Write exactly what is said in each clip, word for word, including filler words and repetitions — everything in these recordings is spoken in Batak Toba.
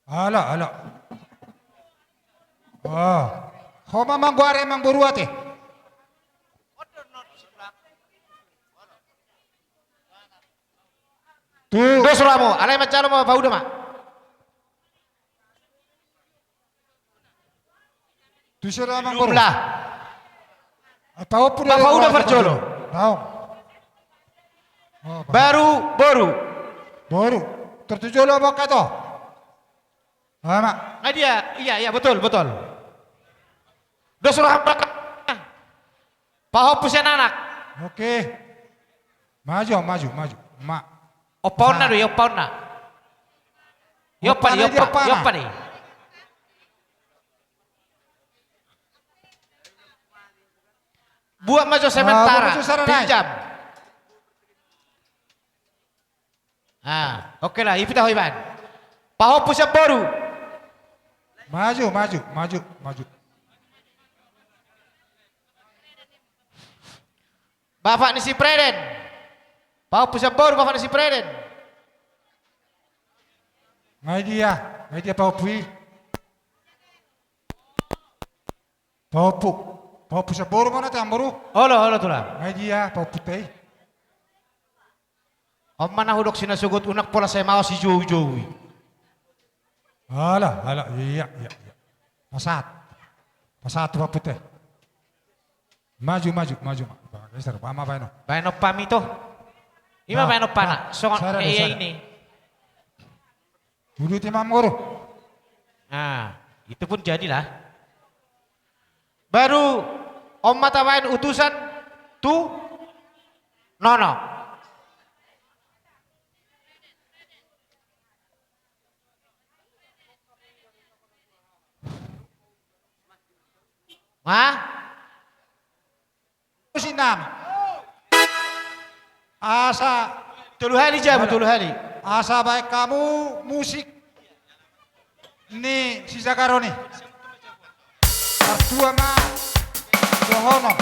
Ala, ala. Oh. Ho ma manggoari amangboru ate. Tu. Dos rohamu, alai manjalo ma pauda ma. Tu sada amangboru. Jumlah. Pahompu do. Pahompu do parjolo. Daong. Oh, baru boru. Boru. Tor tu jolo bongka to. Ama. Nah, dia, iya, iya, betul, betul. Dos roha. Pahompu sian anak. Oke. Maju, maju, maju. Ma. Ompaonna do, ompaonna. Ompaonna, ompaonna, ompaonna. Buat ma jo sementara. Pinjam. Ah, oke lah, ipita ho iban. Pahompu sian boru. Maju, maju, maju, maju. Bapak ni si Preden. Pahompu sian boru, bapak ni si Preden. Nga i dia, nga i dia pahompu i. Pahompu. Pahompu sian boru ma na te amangboru. Olo, olo tulang. Nga i dia pahompu te i. On ma na hudok si na sogot unang pola sai maos i joujou i. Ala, ala, iya, iya, iya. Pasahat. Pasahat tu pahompu te. Maju, maju, maju. Geser, baen ompam i to. Ima baen ompam na. Songon i. Uduti ma amangboru. Nah, itu pun jadilah. Baru on ma tabaen utusan tu nono. Hah? Musik nami. Asa tolu hali jabu, tolu hali. Asa baen hamu musik ni si Jagaron i. Partua ma dohonon.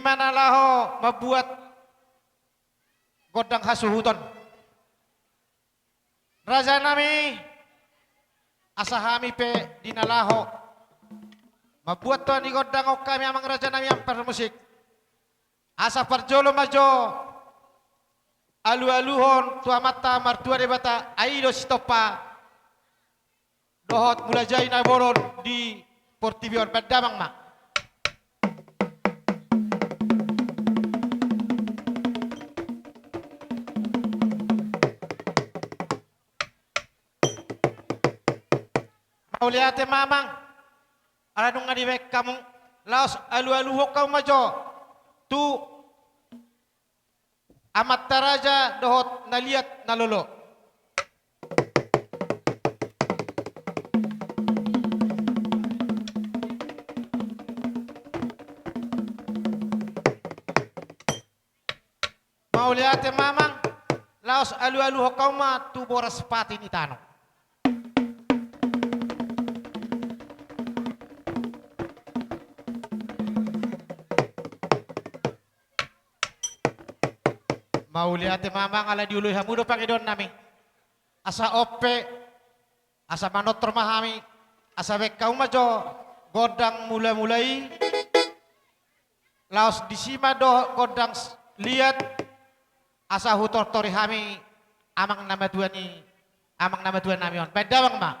Mana laho mambuat gondang hasuhuton. Rajanami, asa hami pe di na laho mambuat tua ni gondang on hami amang rajanami amang parmusik. Asa parjolo ma jo alualuhon tu Amanta Martua Debata, ai do sitompa dohot mulajai na bolon di portibi on, baen damang ma. Mauliate ma amang, ala nunga dibaen hamu, laos alualuhon hamu ma jo tu amanta raja dohot na liat na lolo. Mauliate ma amang, laos alualuhon hamu ma tu boras pati ni tano. Mauliate ma amang, ala dioloi hamu do pangidoannami. Asa on pe, asa manortor ma hami, asa baen hamu ma jo gondang mulamula i, laos disi ma dohot gondang s-, liat, asa hutortori hami amang na matua ni, amang na matuanami on. Baen damang ma.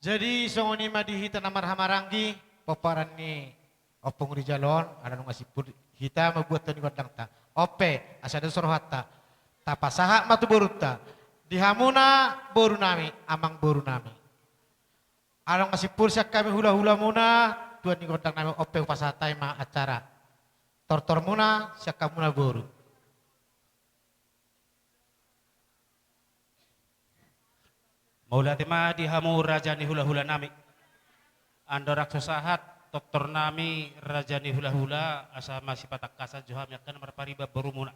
Jadi songon i ma di hita na marhahamaranggi, pomparan ni Ompung Rijal on, ala nunga simpul hita mambuat hau ni gondangta. On pe, asa dos rohanta, tapasahat ma tu borunta. Di hamuna boru nami, amang boru nami. Ala nunga simpul sian hami hulahulamuna, tuan ni gondang nami, on pe hupasahat hami ma acara. Tortormuna, sian hamuna boru. Mauliate ma di hamu raja ni hulahula nami. Andorang so sahat tortor nami raja ni hulahula, asa masipatangkasan jo hami angka na marpariban borumuna.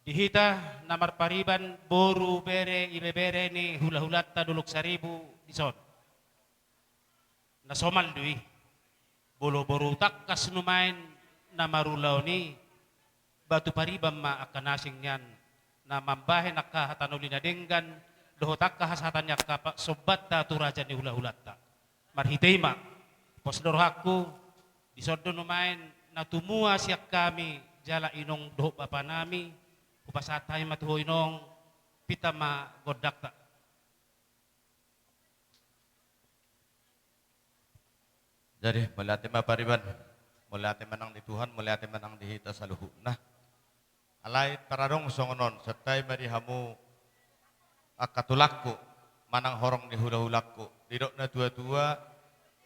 Di hita na marpariban boru, bere, ibebere ni hulahulanta Dolok Saribu dison. Na somal do i. Molo boru tangkas nuaeng na marulaon i, batu pariban ma angka na asing nian, na mambahen angka hata na uli na denggan, dohot angka hasahatan ni angka pa-, sombanta tu raja ni hulahulanta. Marhite i ma, pos do rohangku, dison do nuaeng na tumua sian hami jala inong dohot bapa nami, hupasahat hami ma tu ho inong, pinta ma gondangta. Jadi, mauliate ma pariban, mauliate ma nang di Tuhan, mauliate ma nang di hita saluhutna. Alai taradong songon on, santabi ma di hamu angka tulangku, manang horong ni hulahulangku. Didok na tuatua,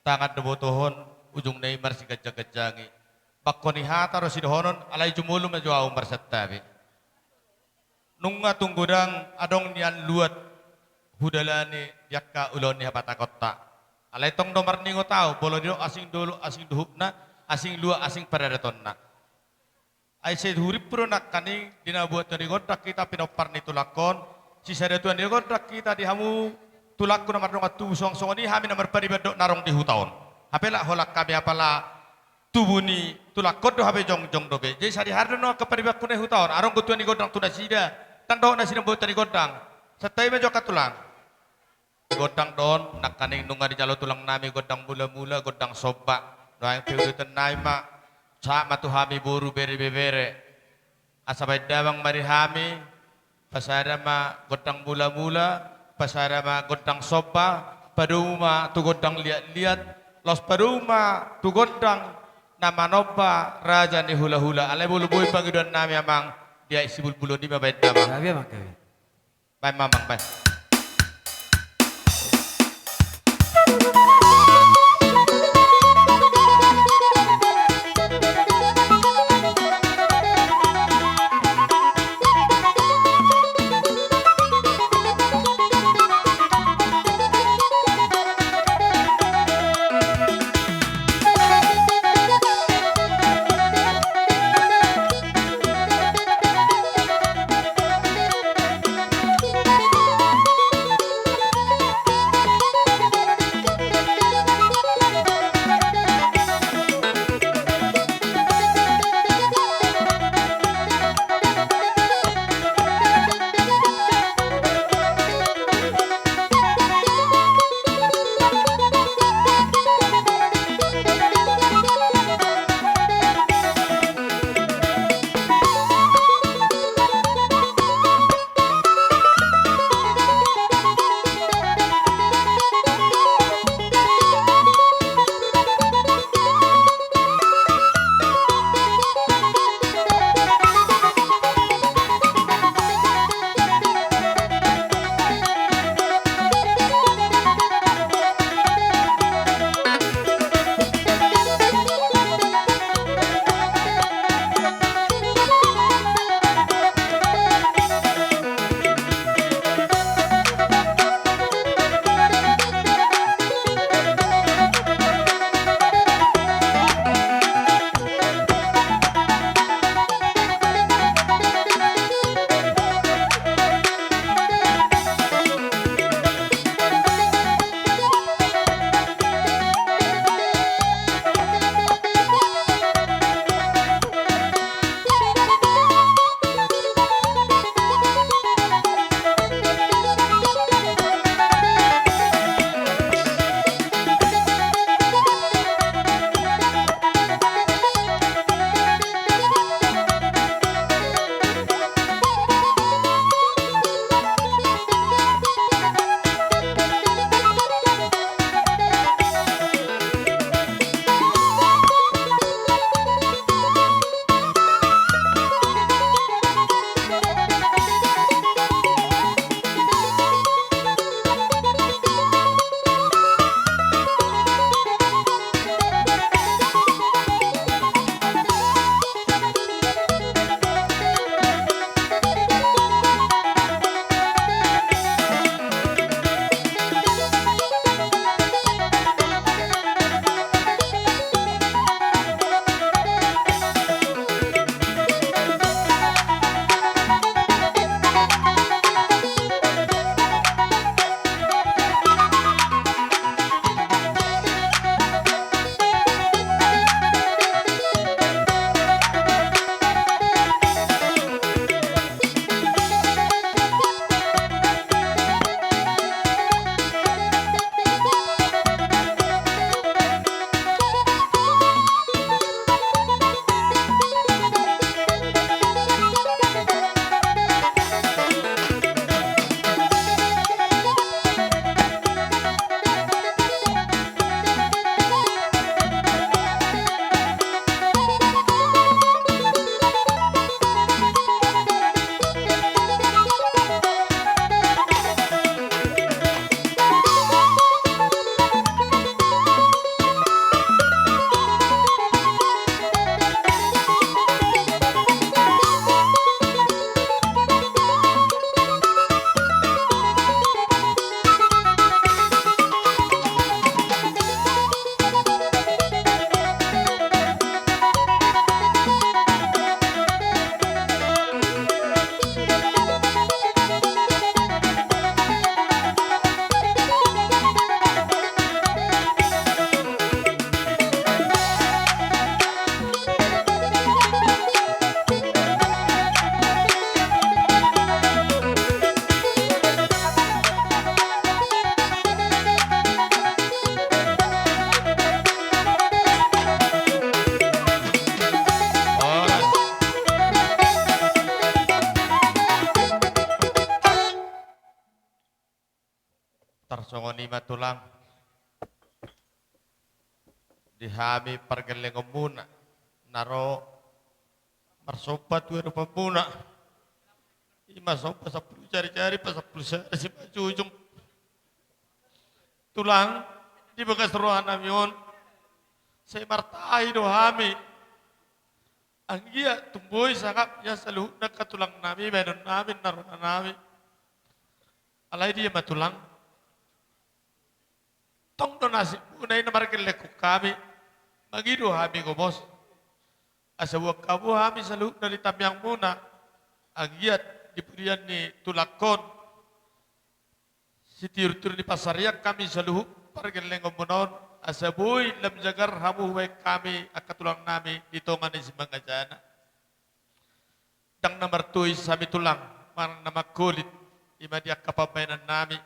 tangan do botohon, ujungna i marsiganjangganjangi. Bangko ni hata do sidohonon, alai jumolo ma jo ahu marsantabi. Nunga tung godang adong nian luat hudalani di angka ulaon ni hapatakonta. Alai tong do marningot ahu, molo didok asing dolok, asing dohutna, asing luat, asing paradatonna. Ai sai hurimpu do nangkaning di na buat ni gondang hita pinompar ni tulangkon, sisada tuan ni gondang hita di hamu tulangku na mardongan tubu, songon i hami na marpariban dohot na adong di huta on. Hape lak holan hami apala tubu ni tulangkon do hape jongjong dope. Jadi sadihari do nuaeng angka paribanku na di huta on. Adong do tuan ni gondang tu nasida. Ndang dohot nasida mamboan hau ni gondang. Santabi ma jo angka tulang. Gondang do on, nangkaning nunga dijalo tulang nami gondang mulamula, gondang somba. Nuaeng pe udutan nami ma. Sahat ma tu hami boru, bere, ibebere. Asa baen damang ma di hami, pasada ma gondang mulamula, pasada ma gondang somba, padomu ma tu gondang liatliat, laos padomu ma tu gondang na manomba raja ni hulahula. Alai molo boi pangidoan nami amang, di aek sibulbulon i ma baen damang. Gabe amang, gabe. Baen ma amang, baen. Tarsongon i ma tulang di hami pargellengonmuna na ro marsomba tu adopanmuna. I ma somba sampulu jari-jari, pasampulu sada simanjujung. Tulang, di bagas rohanami on, sai martahi do hami. Anggiat tung boi sangap nian saluhutna angka tulangnami, bahenonnami, ninna rohanami. Alai dia ma tulang? Tong do nasibmuna i na margellengkon hami. Mangido hami gomos asa boan hamu hami saluhutna di tangiangmuna. Anggiat di pudian ni tulangkon sitiur-tiur ni pansarian hami saluhut pargellengonmuna on, asa boi lam jagar hamu hubaen hami angka tulangnami di tonga ni simanjujungna. Ndang na martois hami tulang manang na mangkolit, i ma di angka pambahenannami.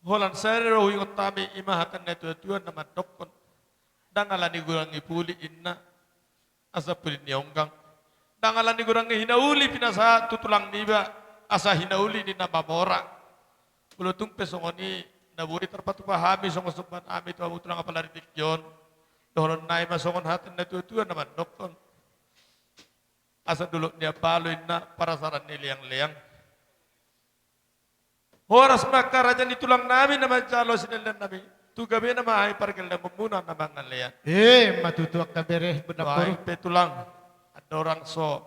Holan sada do huingot hami, i ma hata ni natua-tua na mandokkon: Ndang ala ni gurang ni puli, ninna, asa puli ni onggang. Ndang ala ni gurang ni hinauli pinasahat tu tulang niba, asa hinauli ni na mamora. Molo tung pe songon i na boi tarpatupa hami songon sombanami tu hamu tulang apala di tingki on, dohononnami ma songon hata ni natua-tua na mandokkon: Asa dolok ni ampalo, ninna, parasaran ni leang-leang. Horas ma angka raja ni tulangnami na manjalo sinelleannami. Tu gabena ma hami pargellengonmuna na mangalean. Emma tutu angka bere, bona boru. Baen pe tulang, andorang so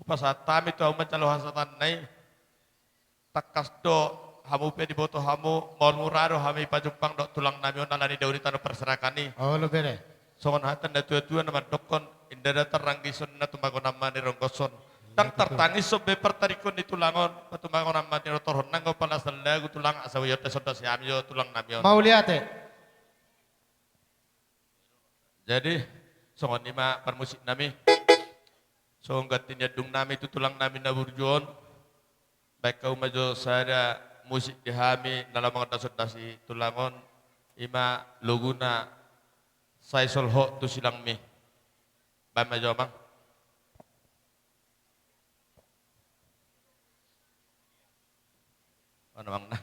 hupasahat hami tu hamu manjalo hasahatanna i, tangkas do hamu pe diboto hamu, maol mura do hami pajumpang dohot tulangnami on ala ni dao ni tano parserahan i. Olo bere. Songon hata ni natua-tua na mandokkon: Inda da taranggi songon na tumagonan ma nironggoshon. Ndang tartangis songon be partaringkon ni tulang on, patumagonan ma nirotorhon. Nanggo pala sallagu tulang, asa boi on da songon na siami jo tulangnami on. Mauliate. Jadi songon i ma parmusiknami. Songon ganti ni andungnami tu tulangnami na burju on, baen hamu ma jo sada musik di hami na laho mangondas-ondas i tulang on, i ma laguna Sai Solhot tu Silangmi. Baen ma jo, Amang. On, Amang, na.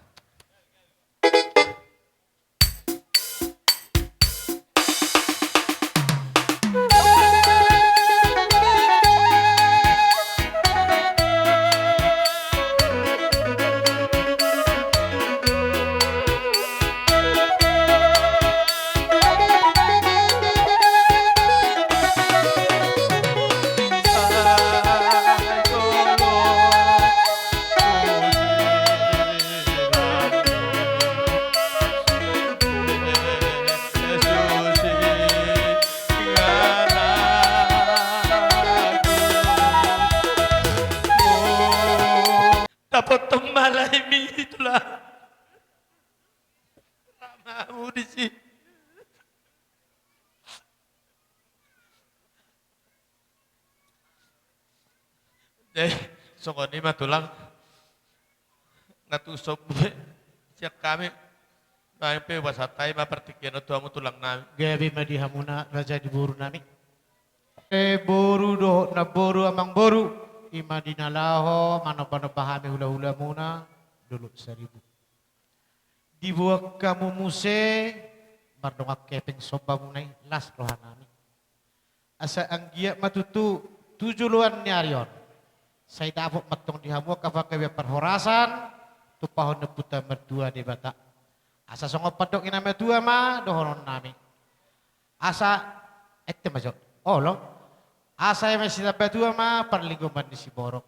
Dapot tong malai mi tulang. Ramamu disi. Jadi songon i ma tulang. Nga tung sombu be sian hami. Nang pe hupasahat hami ma partingkian on tu hamu tulangnami. Gabe ma di hamuna raja ni borunami. E boru dohot namboru, amangboru, i ma di na laho manomba-nomba hami hula-hulamuna Dolok Saribu. Diboan hamu muse mardongan hepeng sombamuna i, las rohanami. Asa anggiat ma tutu tu joloan ni ari on sai dapot ma antong di hamu angka panggabean parhorasan, tumpahon ni Ompunta Martua Debata. Asa songon pandok ni na matua ma dohononnami. Asa, ente ma jo. Olo. Asa eme sitambatua ma parlinggoman ni siborok.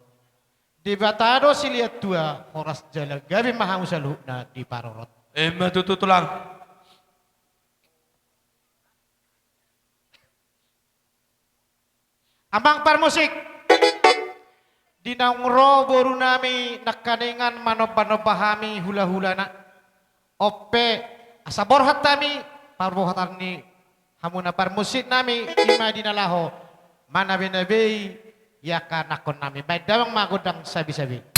Debata do silehon tua, horas jala gabe ma hamu saluhutna diparorot. Emma tutu tulang. Amang parmusik, di naung ro borunami nangkaningan manomba-nomba hami hula-hulana. On pe asa borhat hami parborhatan ni hamuna parmusiknami, i ma di na laho manabe-nabe i angka anakkonnami. Baen damang ma gondang sabe-sabe.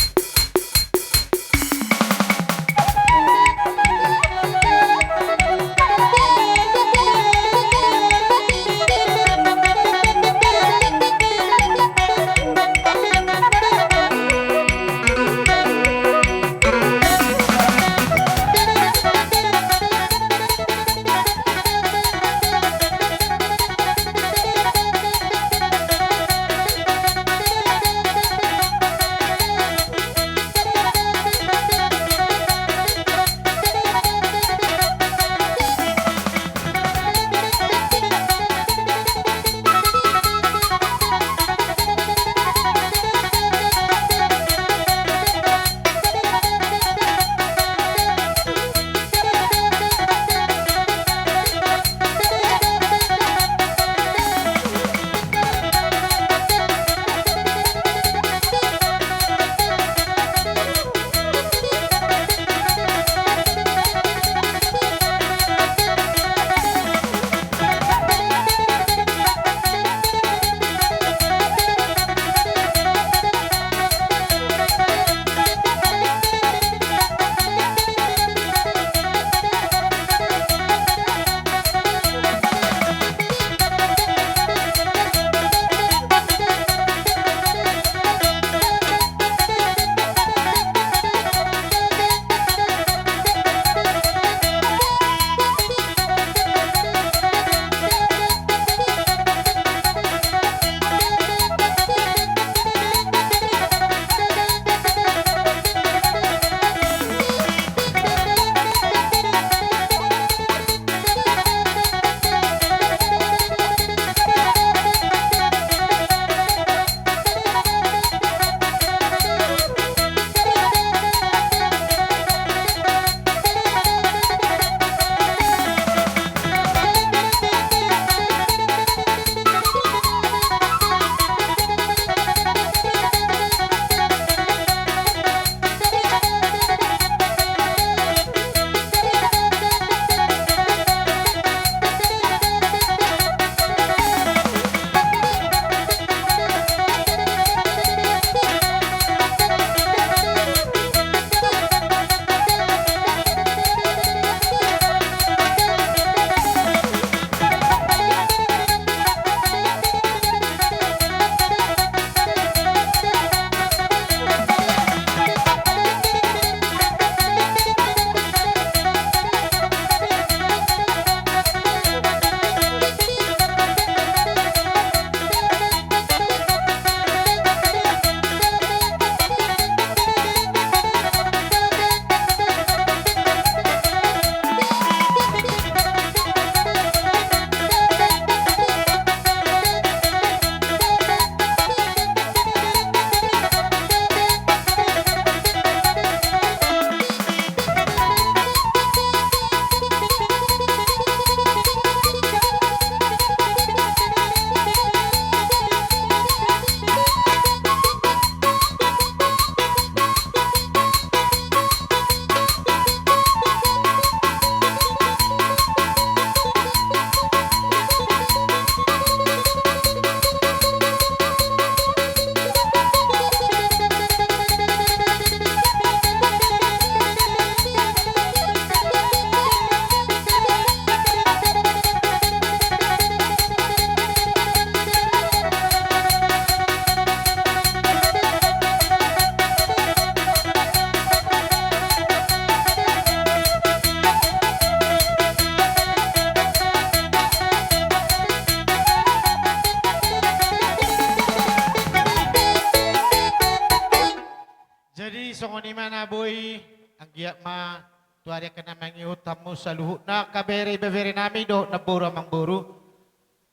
Boi, anggiat ma tu ari angka na mangihut hamu saluhutna angka bere ibebere nami dohot namboru amangboru.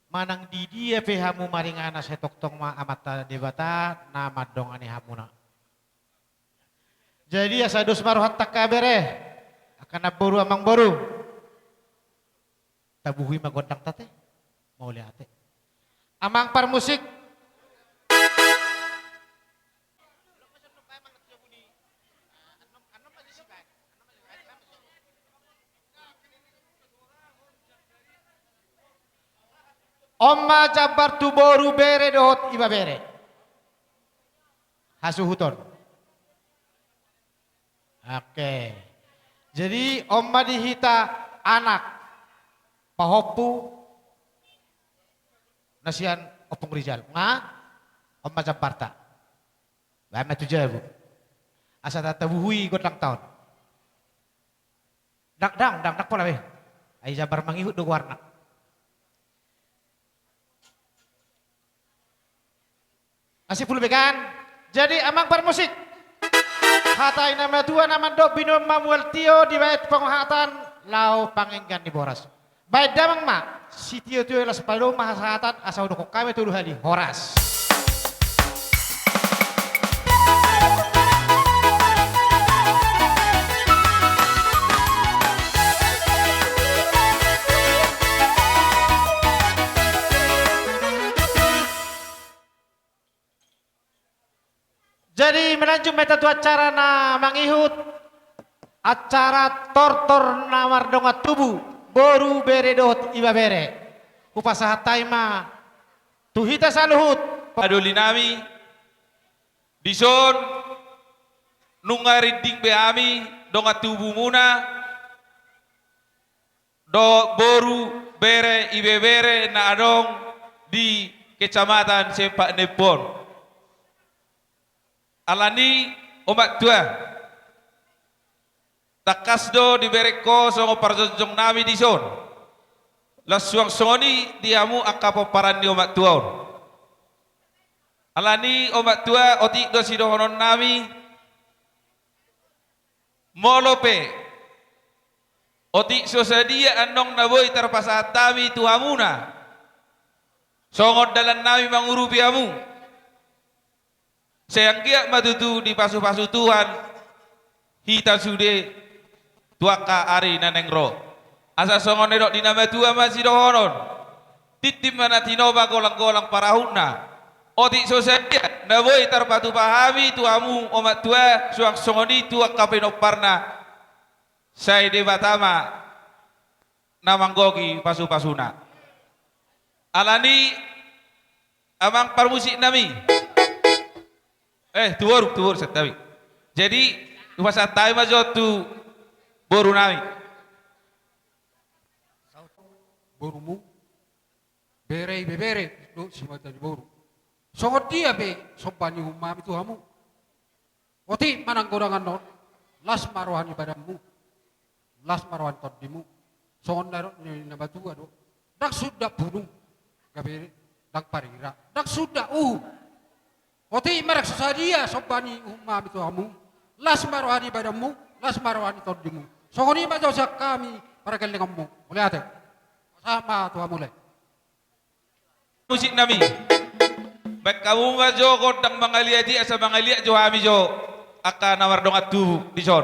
Manang di dia pe hamu maringanan, sai tongtong ma Amanta Debata na mandongani hamuna. Jadi asa dos ma rohanta angka bere, angka namboru amangboru. Tabuhui ma gondang ta ate. Mauliate. Amang parmusik. On ma jambar tu boru, bere dohot ibebere. Hasuhuton. Oke. Jadi on ma di hita anak, pahompu na sian Ompung Rizal. Nga, on ma jambarta. Baen ma tu jabu. Asa tatabuhui gondang ta on. Ndang, ndang, ndang, ndang pola be. Ai jambar mangihut do goarna. Asi pulu be kan. Jadi amang parmusik. Hata ni na matua na mandok, binuat ma mual tio, dibaen panguhatan laho panginggan ni boras. Baen damang ma sitiotio, las pado ma hasahatan, asa hudokkon hami tolu hali horas. Jadi mananjung ma hita tu acara na mangihut, acara tortor na mardongan tubu, boru, bere dohot ibebere. Hupasahat hami ma tu hita saluhut. Padoli nami, dison nunga rinding be hami dongan tubumuna, dohot boru, bere, ibebere na adong di Kecamatan Sempak Nempon. Alani, omak tua, tangkas do dibereng ho songon parjongjong nami dison. Laos suang songon i di hamu angka pomparan ni omak tua on. Alani, omak tua, otik do sidohonon nami. Molo pe otik so sadia annon na boi tarpasahat hami tu hamuna songon dalan nami mangurupi hamu, sai anggiat ma tutu dipasupasu Tuhan hita sude tu angka ari na naeng ro. Asa songon na nidok ni na matua ma sidohonon: Tintin ma na tinopa, golanggolang parahutna. Otik so sadia na boi tarpatupa hami tu hamu, omak tua, suang songon i tu angka pinomparna, sai Debata ma na manggohi pasupasuna. Alani, amang parmusik nami. Eh, tu boru, tu boru santabi. Jadi, hupasahat hami ma jo tu boru nami. Borumu, bere, ibebere dohot simata ni boru. Songon dia pe somba ni uhum nami tu hamu. Otik ma nanggo dongan on, las ma roha ni badanmu, las ma roha ni tondimu. Songon na nidok ni na matua do: Ndang sundat bunu, gabe ndang parira, ndang sundat uhum. Otik ma ndang so sadia somba ni uhum nami tu hamu, las ma roha ni badanmu, las ma roha ni tondimu. Songon i ma jo sian hami pargellengonmu. Mauliate. Pasahat ma tu hamu lae. Musik nami. Baen hamu ma jo gondang mangaliat i, asa mangaliat jo hami jo angka na mardongan tubu dison.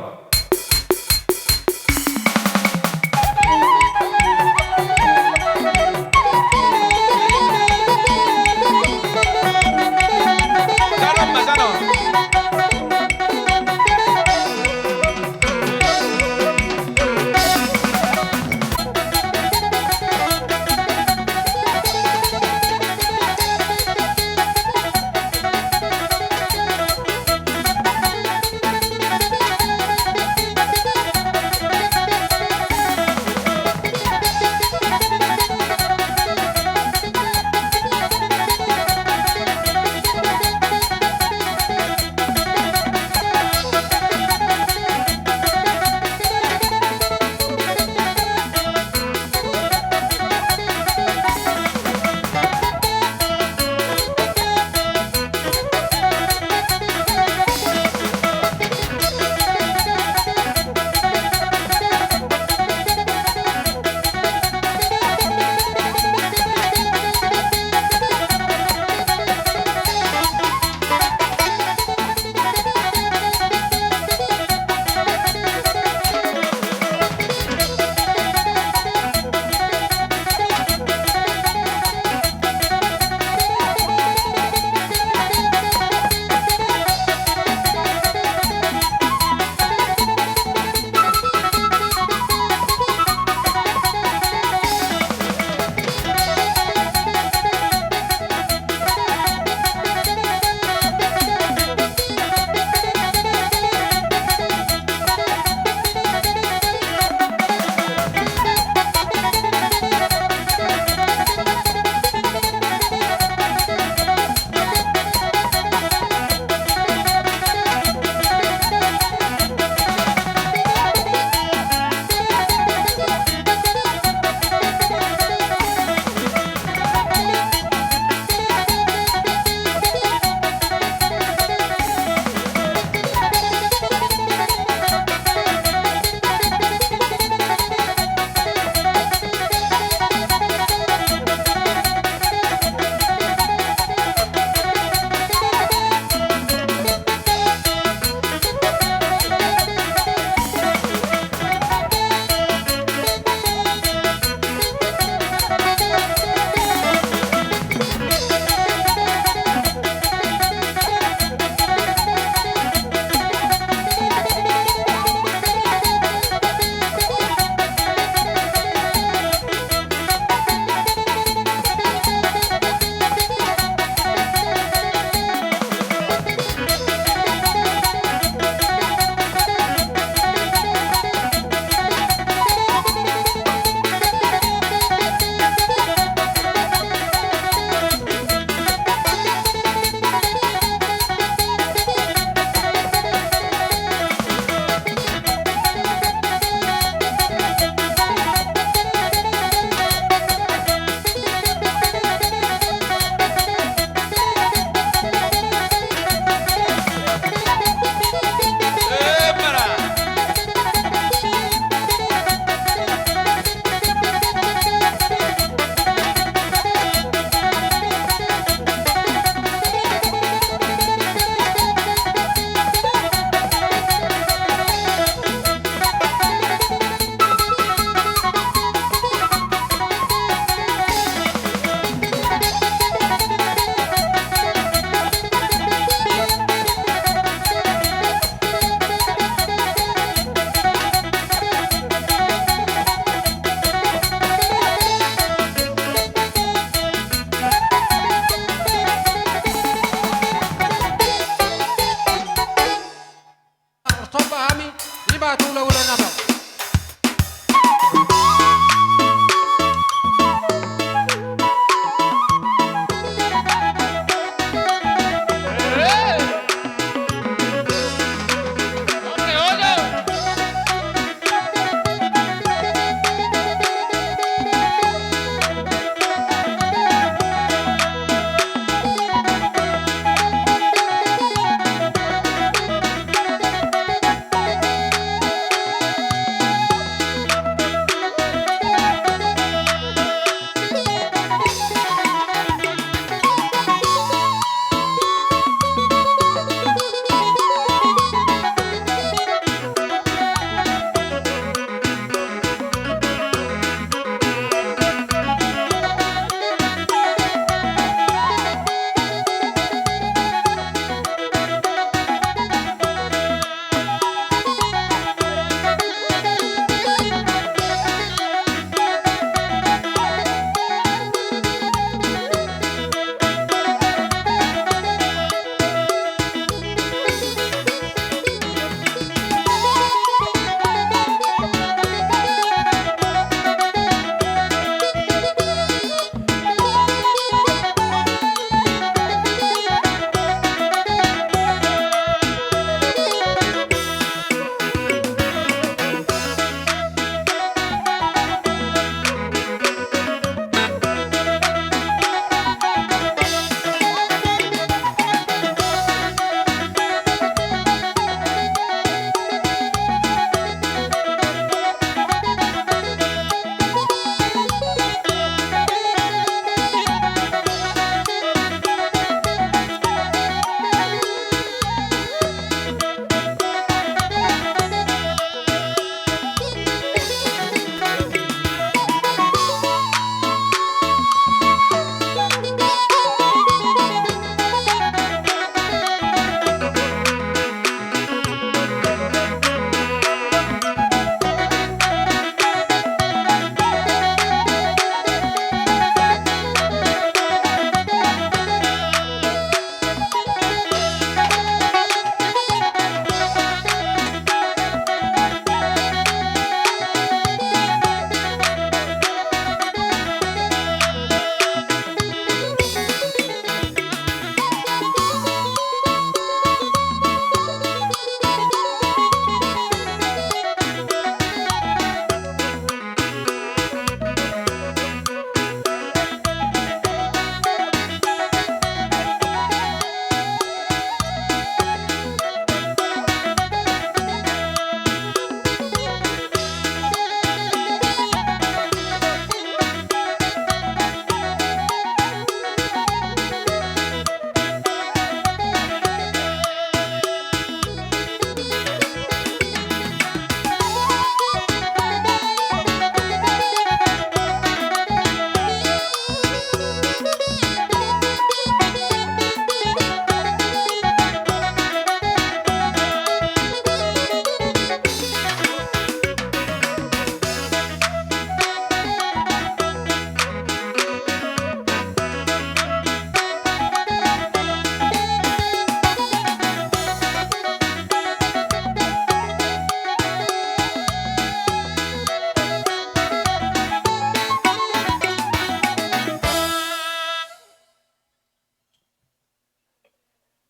Satu lagu dan apa?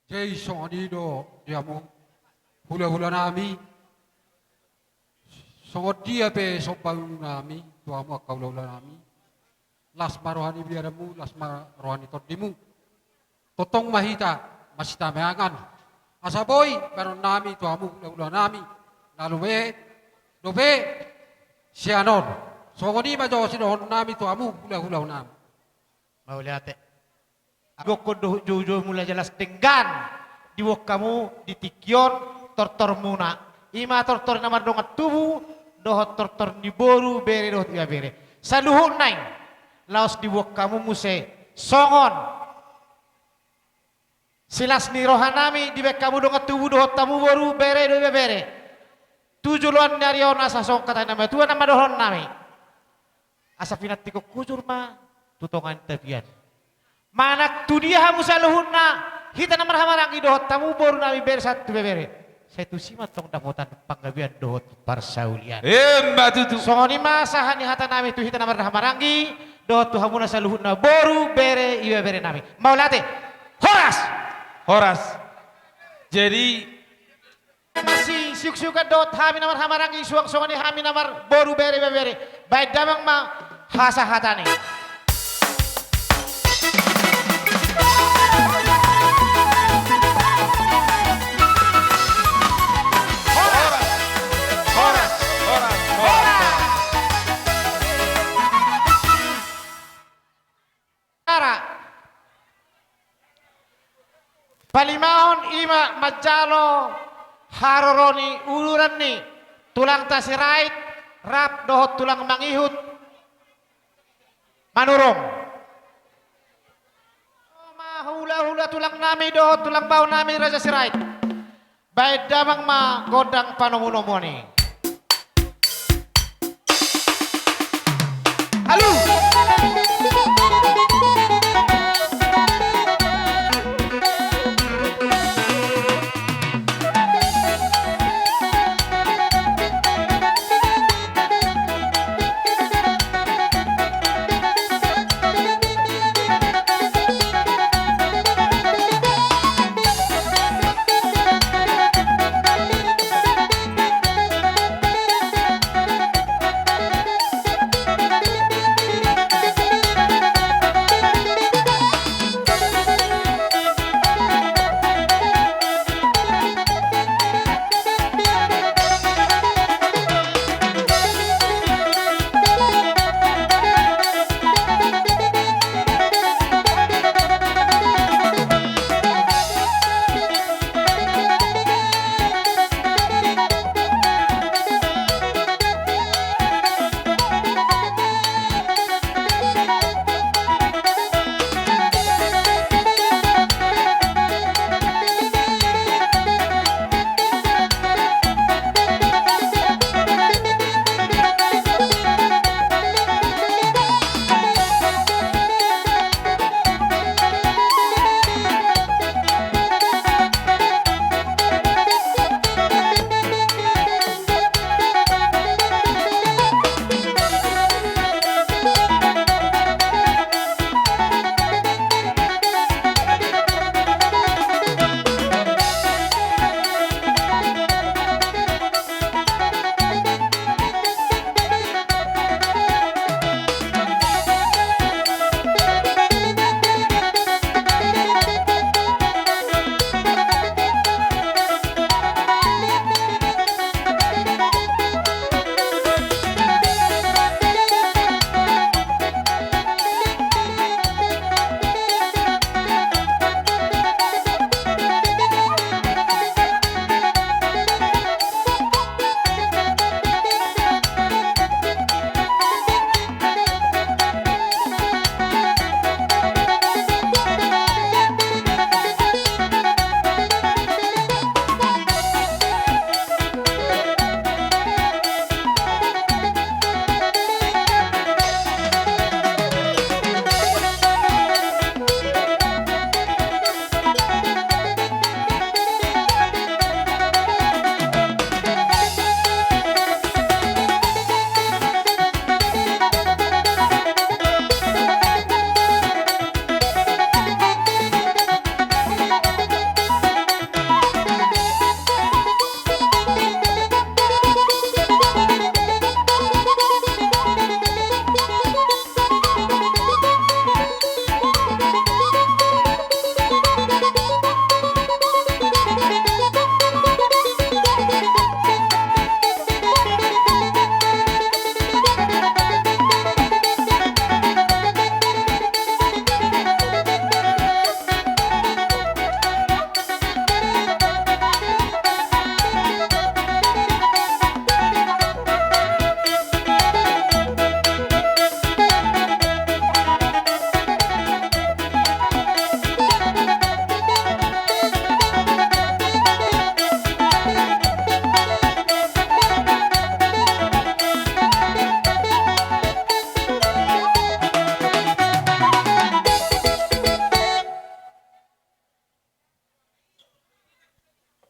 Jadi songon i do di hamu hulahula nami. Songon dia pe somba nami tu hamu angka hulahula nami. Las ma roha ni biaramu, las ma roha ni tondimu. Tongtong ma hita masitamiangan. Asa boi baenon nami tu hamu hulahula nami. Lalu be dope sian on. Songon i ma jo sidohonon nami tu hamu hulahula nami. Mauliate. Gokkon dohot joujou mula jelas denggan diboan hamu di tingki on tortormuna. I ma tortor na mardongan tubu dohot tortor ni boru, bere dohot ibebere. Saluhutna i laos diboan hamu muse songon silas ni roha nami dibaen hamu dongan tubu dohot hamu boru, bere dohot ibebere. Tu joloan ni ari on asa songon hata ni natuatua nama dohonon nami. Asa pinantikhon hujur ma tu tonga ni tapian. Manang tu dia hamu saluhutna, hita na marhahamaranggi dohot hamu boru nami, bere sahat tu ibebere. sai tusi ma tong dapotan panggabean dohot parsaulian. Emma tutu. Songon i ma sahat ni hatanami tu hita na marhahamaranggi, dohot tu hamuna saluhutna boru, bere, ibeberenami. Mauliate. Horas. Horas. Jadi, masiuksiukan dohot hami na marhahamaranggi, suang songon i hami na marboru, bere, ibebere. Baen damang ma hasahatani. Horas. Horas, horas, horas, horas. Horas. Ara. Palimahon i ma manjalo haroro ni uduran ni tulangta Sirait rap dohot tulang mangihut Manurung. Ro ma hulahula tulangnami dohot tulang baonami Raja Sirait. Baen damang ma gondang panomunomuan i. Alu!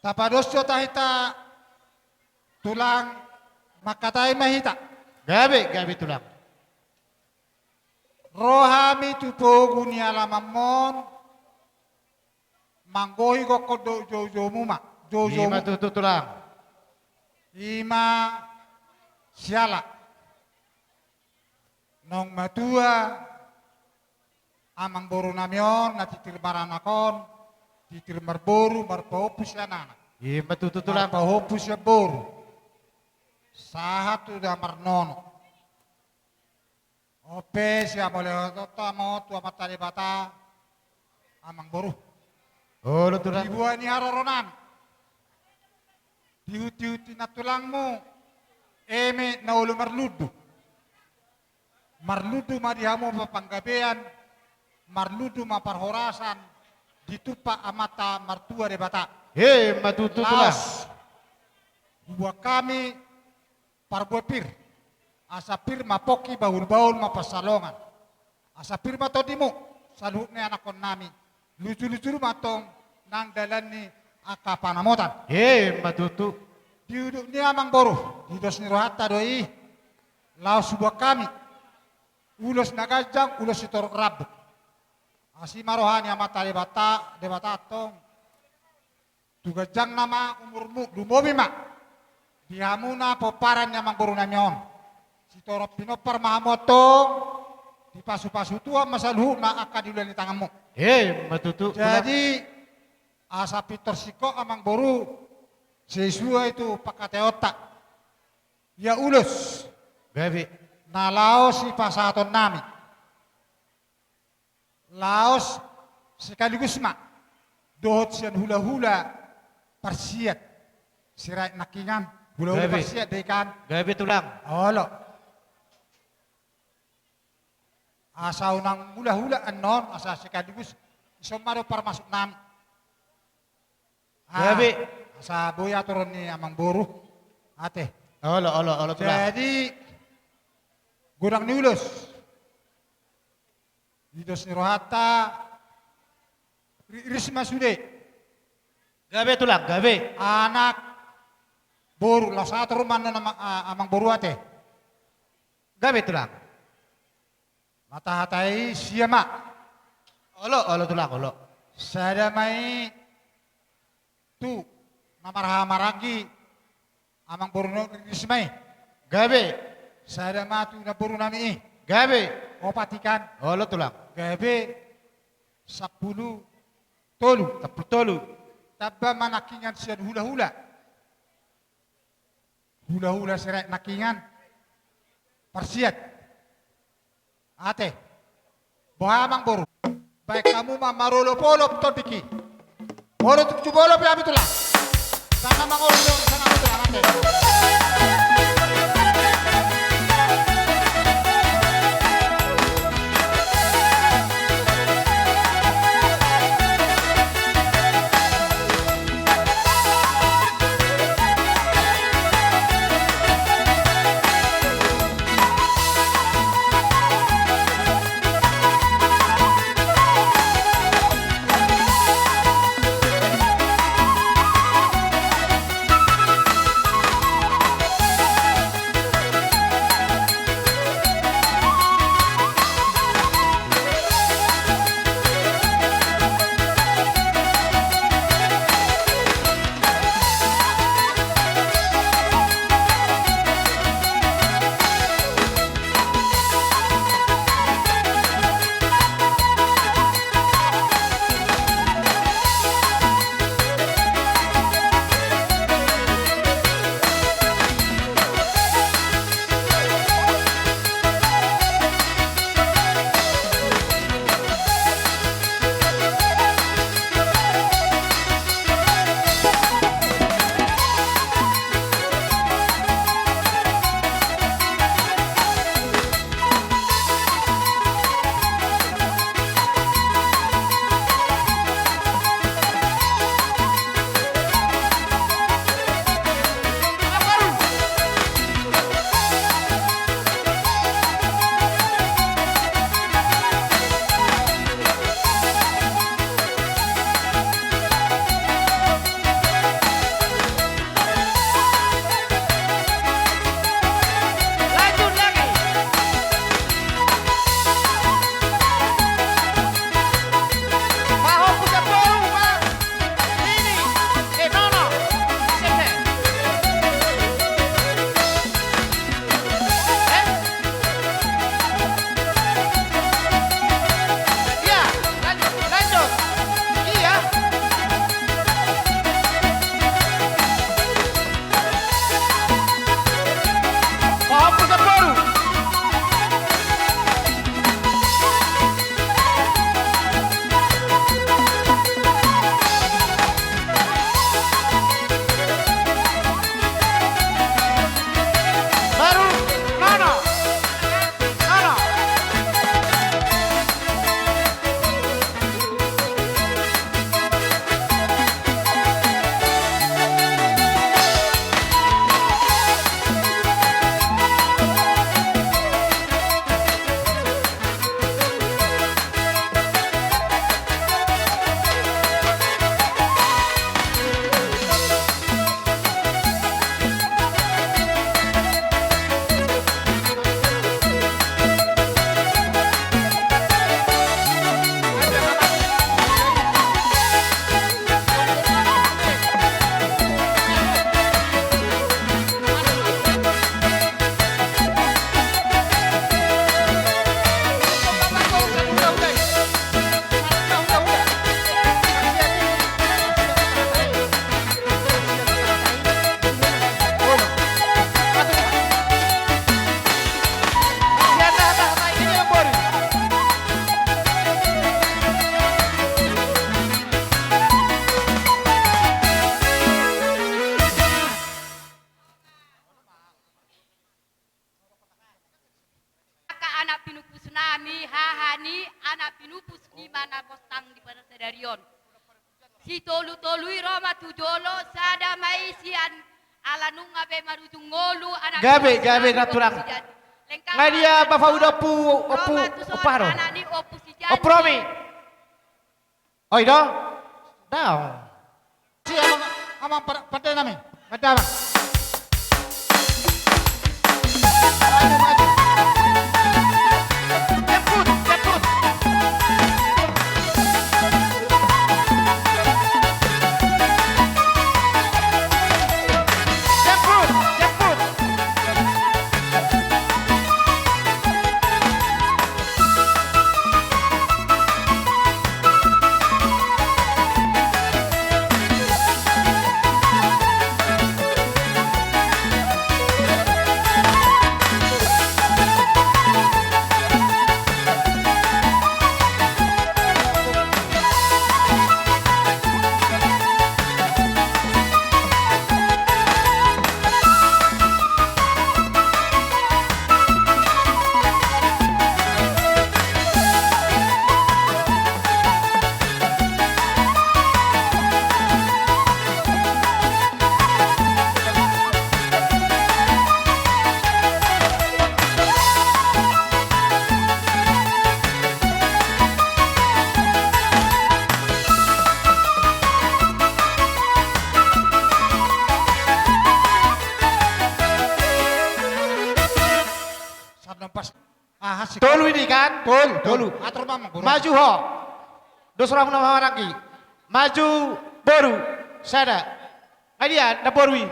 Tapados jo hita, Tulang, mangkatai ma hita. Gabe, gabe, Tulang. Ro hami tu pogu ni alamanmon, manggohi gokhon dohot joujoumu ma, joujoumu. Ima tutu, Tulang. Ima siala. Naung matua amangboru nami on, na titir maranak on, titir marboru, marpahompu sian anak. Ima tutu, Tulang. Marpahompu sian boru. Sahat tu da marnono. On pe sihamoleonta ma on tu Amanta Debata, amangboru. Olo, Tulang. Diboan ni haroro nami, dihutihut ni nantulangmu, eme na olo marlundu. Marlundu ma di hamu panggabean, marlundu ma parhorasan, ditumpak Amanta Martua Debata. Ima tutu, Tulang. Laos huboan hami parbue pir, asa pir ma pongki, bahulbahul ma pansalongan. Asa pir ma tondimu, saluhut ni anakkon nami, luju-luju ma antong nang dalan ni angka panamotan. Ima tutu. Di udut ni amangboru, di dos ni rohanta do i, laos huboan hami ulos na ganjang, ulos sitorop rambu. Asi ma roha ni Amanta Debata, Debata antong, tu ganjangna ma umurmu, lumobi ma di hamuna pomparan ni amangboru nami on. Sitorop pinompar ma hamu antong, dipasupasu Tuhan ma saluhutna angka di ulaon ni tanganmu. Ima tutu. Jadi, asa pintor singkop amangboru, sesuai tu pangkataionta. Ia ulos. Gabe. Na laos sipasahaton nami. Laos sekaligus ma dohot sian hulahula parsiat. Sirait nangkingan, hulahula parsiat do i kan? Gabe, Tulang. Olo. Asa unang hulahula annon, asa sekaligus, ison ma do parmasuk nami. Ah, gabe. Asa boi aturan ni amangboru. Ate. Olo, olo, olo, Tulang. Jadi, godang ni ulos. Di dos ni rohanta, ri-, riris ma sude. Gabe, Tulang, gabe. Anak, boru, laos atur ma annon ama-, a-, amangboru, ate. Gabe, Tulang. Mata hata i sia ma. Olo, olo, Tulang, olo. Sada ma i tu na marhahamaranggi amangboru nami, riris ma i. Gabe. Sada ma tu namboru nami i. Gabe. Opat i kan? Olo, Tulang. Gabe. Sampulu tolu. Sampulu tolu. Tamba ma nangkingan sian hulahula. Hulahula sirait nangkingan. Parsiat. Ate. Boha amangboru? Baen hamu ma marolopolop tondik i. Olo, tung jumolo pe hami, Tulang. Sanga mangolop, sanga, Tulang, ate. Nami haha ni anak pinupus ni mana bostang di pada sadari on. Sitolu-tolu i ro ma tu jolo, sada ma i sian ala nunga be marujung ngolu anak. Gabe, gabe na tulang. Ngai dia bapak udah pu, opu, opa ro. Opu Romi. Oi do? Daong. Si amang, amang pa-, pande nami. Pande amang. Maju, maju. Jemput, jemput. Jemput, jemput. Aha, si tolu ini kan? Tolu, tolu. Tolu. Atur ma amang boru. Maju ho. Dos rohamu na maranggi. Maju boru. Sada. Ngai dia na boru i.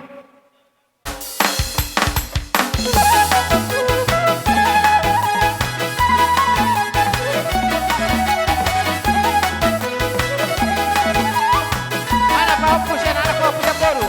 Anak pahompu sian, anak pahompu sian boru.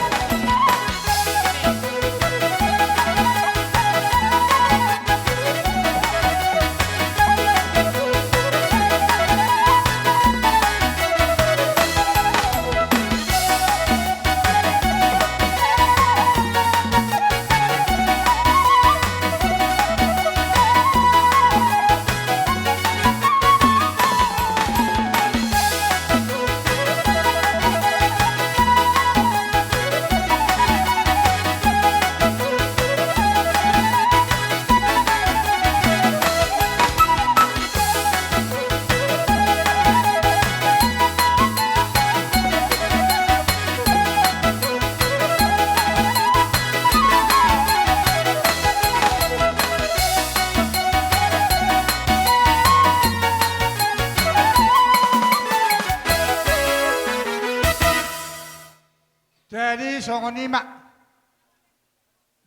Jadi songon i ma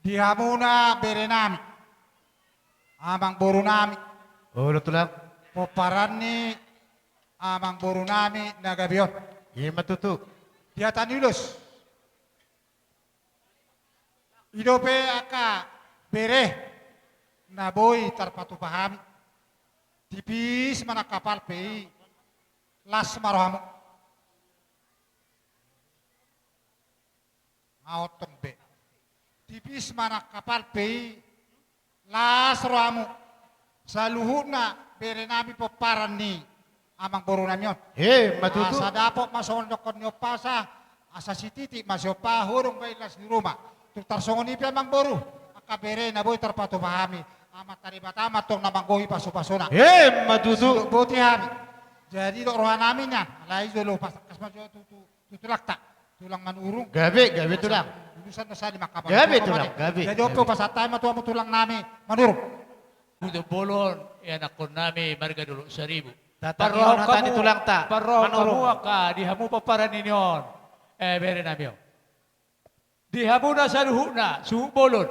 di hamuna bere nami, amang boru nami. Olo tulang. Pomparan ni amang boru nami na gabe on. I ma tutu. Di hata ni ulos. I dope angka bere na boi tarpatupa hami. Tipis manang kapal pe i, las ma rohamu. Nga ontong be. Tipis manang kapal pe i, las rohamu. Saluhutna bere nami pomparan ni amang boru nami on. He, ma tutu. Asa dapot ma songon dokkon ni ompasa, asa sititi ma siompa, hurung baen las ni ruma. Tung tarsongon i pe amang boru, angka bere na boi tarpatupa hami, Amanta Debata ma antong na manggohi pasupasuna. He, ma tutu. Sidok boti hami. Jadi dok roha nami nian, alai jolo pasangkas ma jo tu, tu, tu tulangta, tulang Manurung. Gabe, gabe tulang. Urusan na sali mangkapan. Gabe tulang, gabe. Jadi on pe hupasahat hami ma tu hamu tulang nami Manurung. Buto bolon, i anakkon nami marga Dolok Saribu. Tatangihon hata ni tulangta Manurung. Parrohahon hamu angka di hamu pomparan ni on, eh, bere nami on. Di hamuna saluhutna suhut bolon,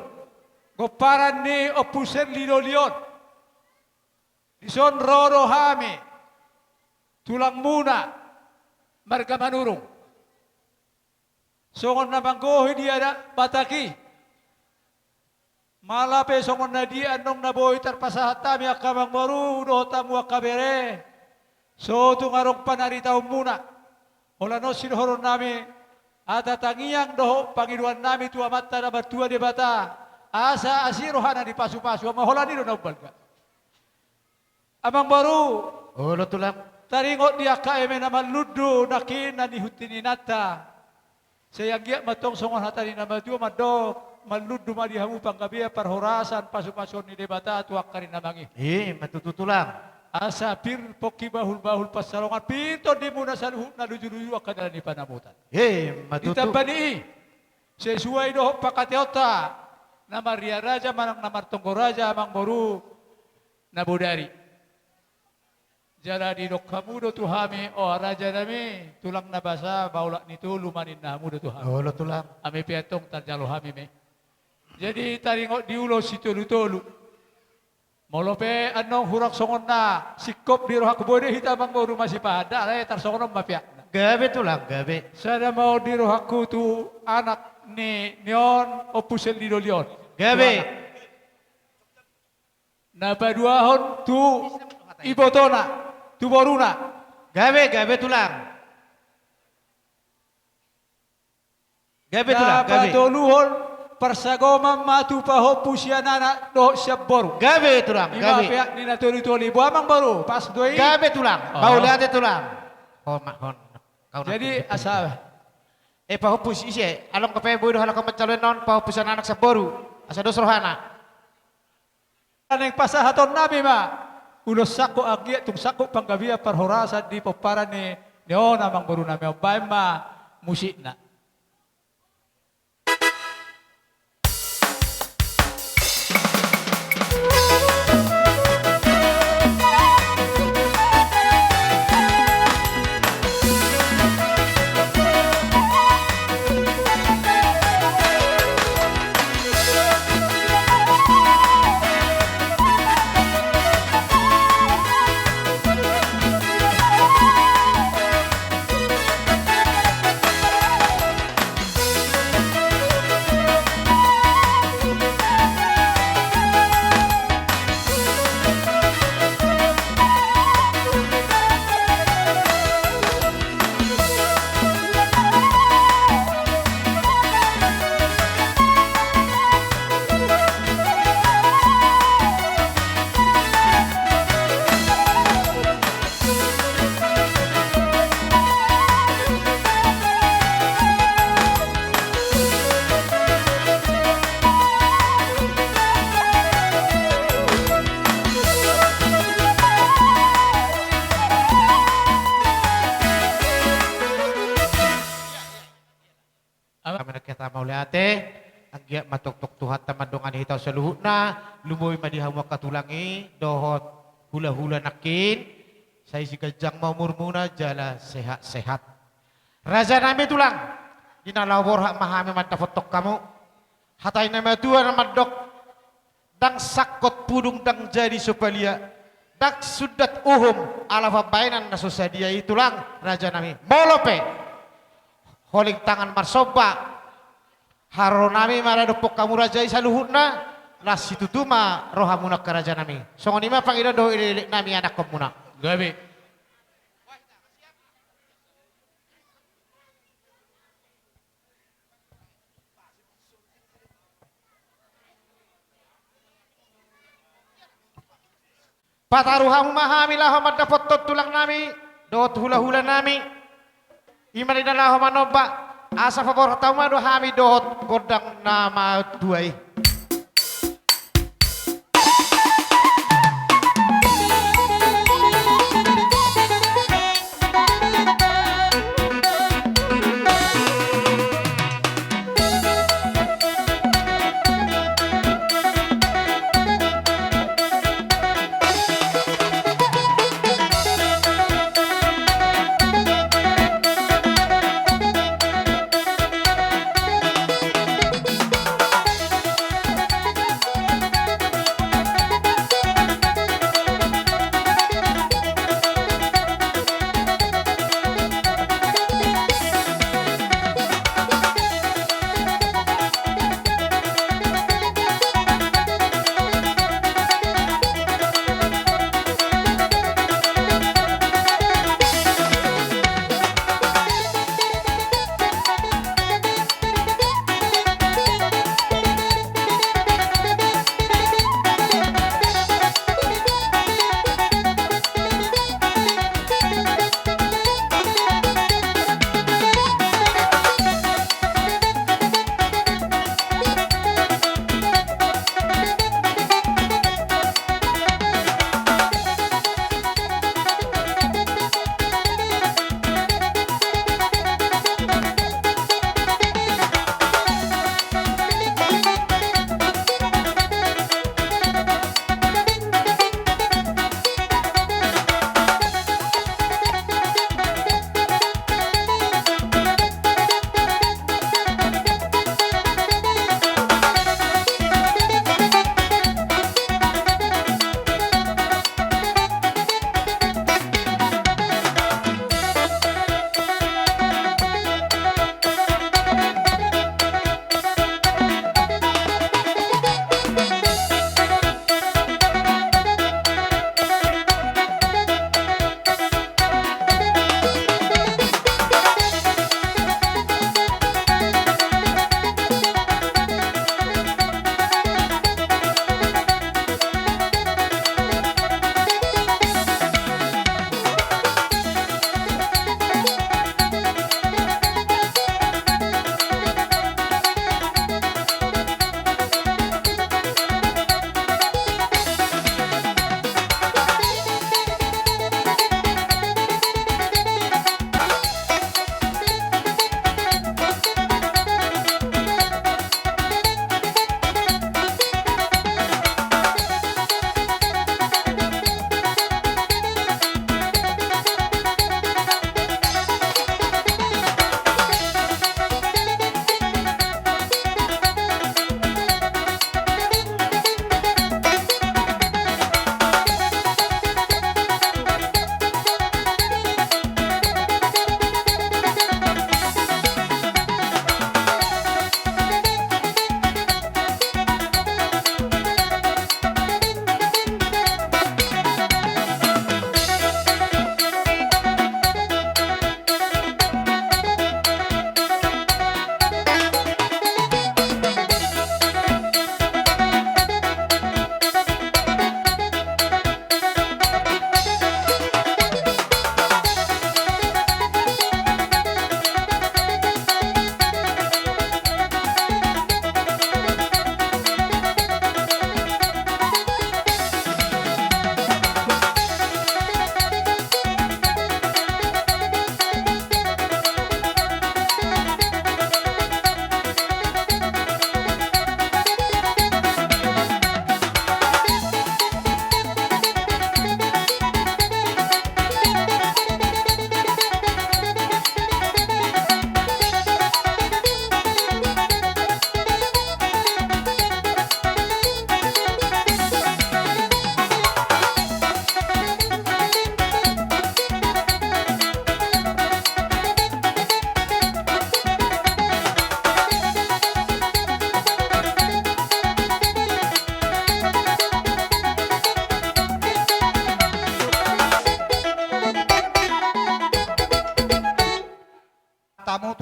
pomparan ni Ompu Serli Doli on. Dison ro do hami tulangmuna marga Manurung. Songon na manggohi di adat Batak i. Manang pe songon na dia annon na boi tarpasahat hami angka amang boru dohot hamu angka bere, so tung adong panaritaonmuna. Holan on sidohonon nami, hata tangiang dohot pangidoan nami tu Amanta na martua Debata, asa asi rohana dipasupasu, ma holan i do na umbalga. Amangboru. Olo tulang. Taringot di angka eme na marlundu nangkin na nihut ni inanta. Sai anggiat ma antong songon hata ni na matua mandok, marlundu ma di hamu panggabean parhorasan pasupasuon ni Debata tu angka ari na mangihut. Ima tutu tulang. Asa pir pongki bahulbahul pansalongan, pir tondimuna saluhutna lujuluju angka dalan ni panamotan. Ima tutu. Ditamba ni i, sesuai dohot pangkataionta, na marria raja manang na martonggo raja, amangboru, na bodari. Jala didok hamu do tu hami, o rajanami, tulang na basa, baolat ni tolu ma ninna hamu do tu hami. Olo tulang. Hami pe antong tarjalo hami ma i. Jadi taringot di ulos sitolutolu. Molo pe annon hurang songon na singkop di rohangku, boi do hita amangboru masipahanda, alai tarsongon on ma peakna. Gabe tulang, gabe. Sada ma on di rohangku tu anak ni, ni on, Ompu Seldi Doli on. Gabe. Tu anak. Na paduahon tu ibotona, tu boruna. Gabe, gabe tulang. Gabe tulang, gabe. Na patoluhon parsagoman ma tu pahompu sian anak dohot sian boru. Gabe tulang, gabe. Ima peak ni na tolu tolu i, boha amangboru, pas do i. Gabe tulang, mauliate tulang. Ho ma hon. Jadi asa. Eh, pahompu si ise, along kepe boi do halak manjalo on, pahompu sian anak sian boru. Asa dos rohana. Naeng pasahatonnami ma ulos sangkop, anggiat tung sangkop panggabean parhorasan di pomparan ni, ni on amangborunami on, baen ma musikna. Hami nangkin hata mauliate, anggiat ma tongtong Tuhanta mandongani hita saluhutna, lumobi ma di hamu angka tulang i, dohot hulahula nangkin, sai siganjang ma umurmuna jala sehat-sehat. Rajanami tulang, di na laho borhat ma hami mandapothon hamu. Hata ni na matua na mandok, ndang sangkot pudung ndang jadi so palia, ndang sundat uhum ala pambahenan na so sadia i tulang rajanami. Molo pe holing tangan marsomba, haroro nami ma na dophon hamu raja i saluhutna, las situtu ma rohamuna angka rajanami. Songon i ma pangidoan dohot elek-elek nami anakhonmuna. Gabe. Pataru hamu ma hami laho mandapothon tulang nami dohot hulahula nami. I ma ninna laho manomba, asa paborhat hamu ma do hami dohot gondang na matua i.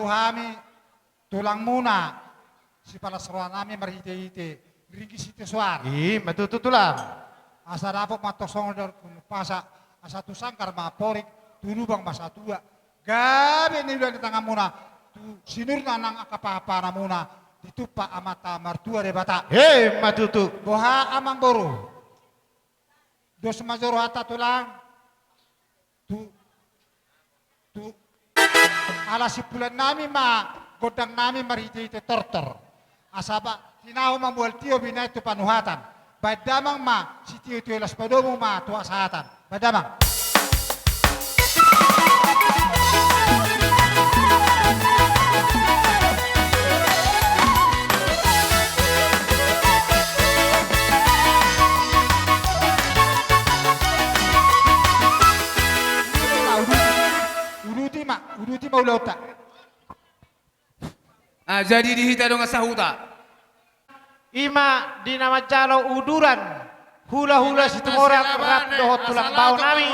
Hami tulangmuna, sipalas roha nami marhite-hite ringgit sitio soara. I ma tutu, Tulang. Asa dapot ma antong songon didok ni umpasa, asa tu sanggar ma amporik, tu lubang ma satua. Gabe niula ni tanganmuna, tu sinurna nang angka paha-pahanmuna, ditumpak Amanta Martua Debata. I ma tutu. Boha, amangboru? Dos ma jo rohanta, Tulang. Tu, tu, ala simpulan nami ma gondang nami marhite-hite tortor. Asa ba, tinahu ma mual tio binahen tu panuhatan. Baen damang ma sitio-tio, las padomu ma tu hasahatan. Baen damang. Uduti ma, uduti ma ulaonta. Ah, jadi di hita dongan sahuta. I ma di na manjalo uduran hula-hula Situmorang rap dohot tulang bao nami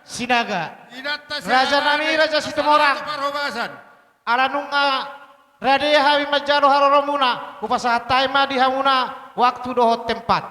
Sinaga. Raja nami Raja Situmorang. Ala nunga rade hami manjalo haroromuna, hupasahat hami ma di hamuna waktu dohot tempat.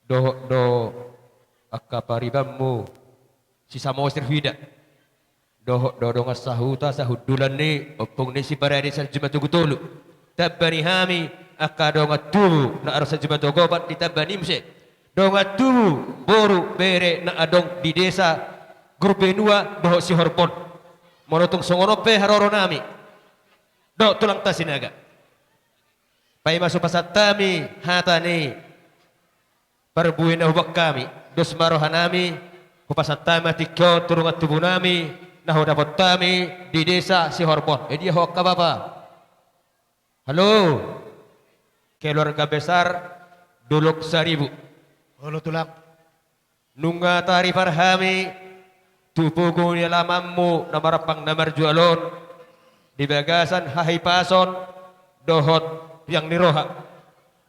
Dohot do angka paribanmu si Samosir Hida. Dohot do dongan sahuta sahundulan ni ompung ni si Parade Sianjur Matogu Tolu. Tamba ni hami angka dongan tubu na adong Sianjur Matogu Opat, ditamba ni muse dongan tubu boru bere na adong di desa Gurbenua dohot Sihorbon. Molo tung songon on pe haroro nami dohot tulangta Sinaga, paima so pasahat hami hata ni parbue na huboan hami, dos ma roha nami, hupasahat hami ma tingki on tu dongan tubu nami na hudapot hami di desa Sihorbon. Eh, dia ho angka bapa? Halo, keluarga besar Dolok Saribu. Olo, Tulang. Nunga taripar hami tu pogu ni alamanmu na marampang na marjual on, di bagasan hahipason dohot riang ni roha.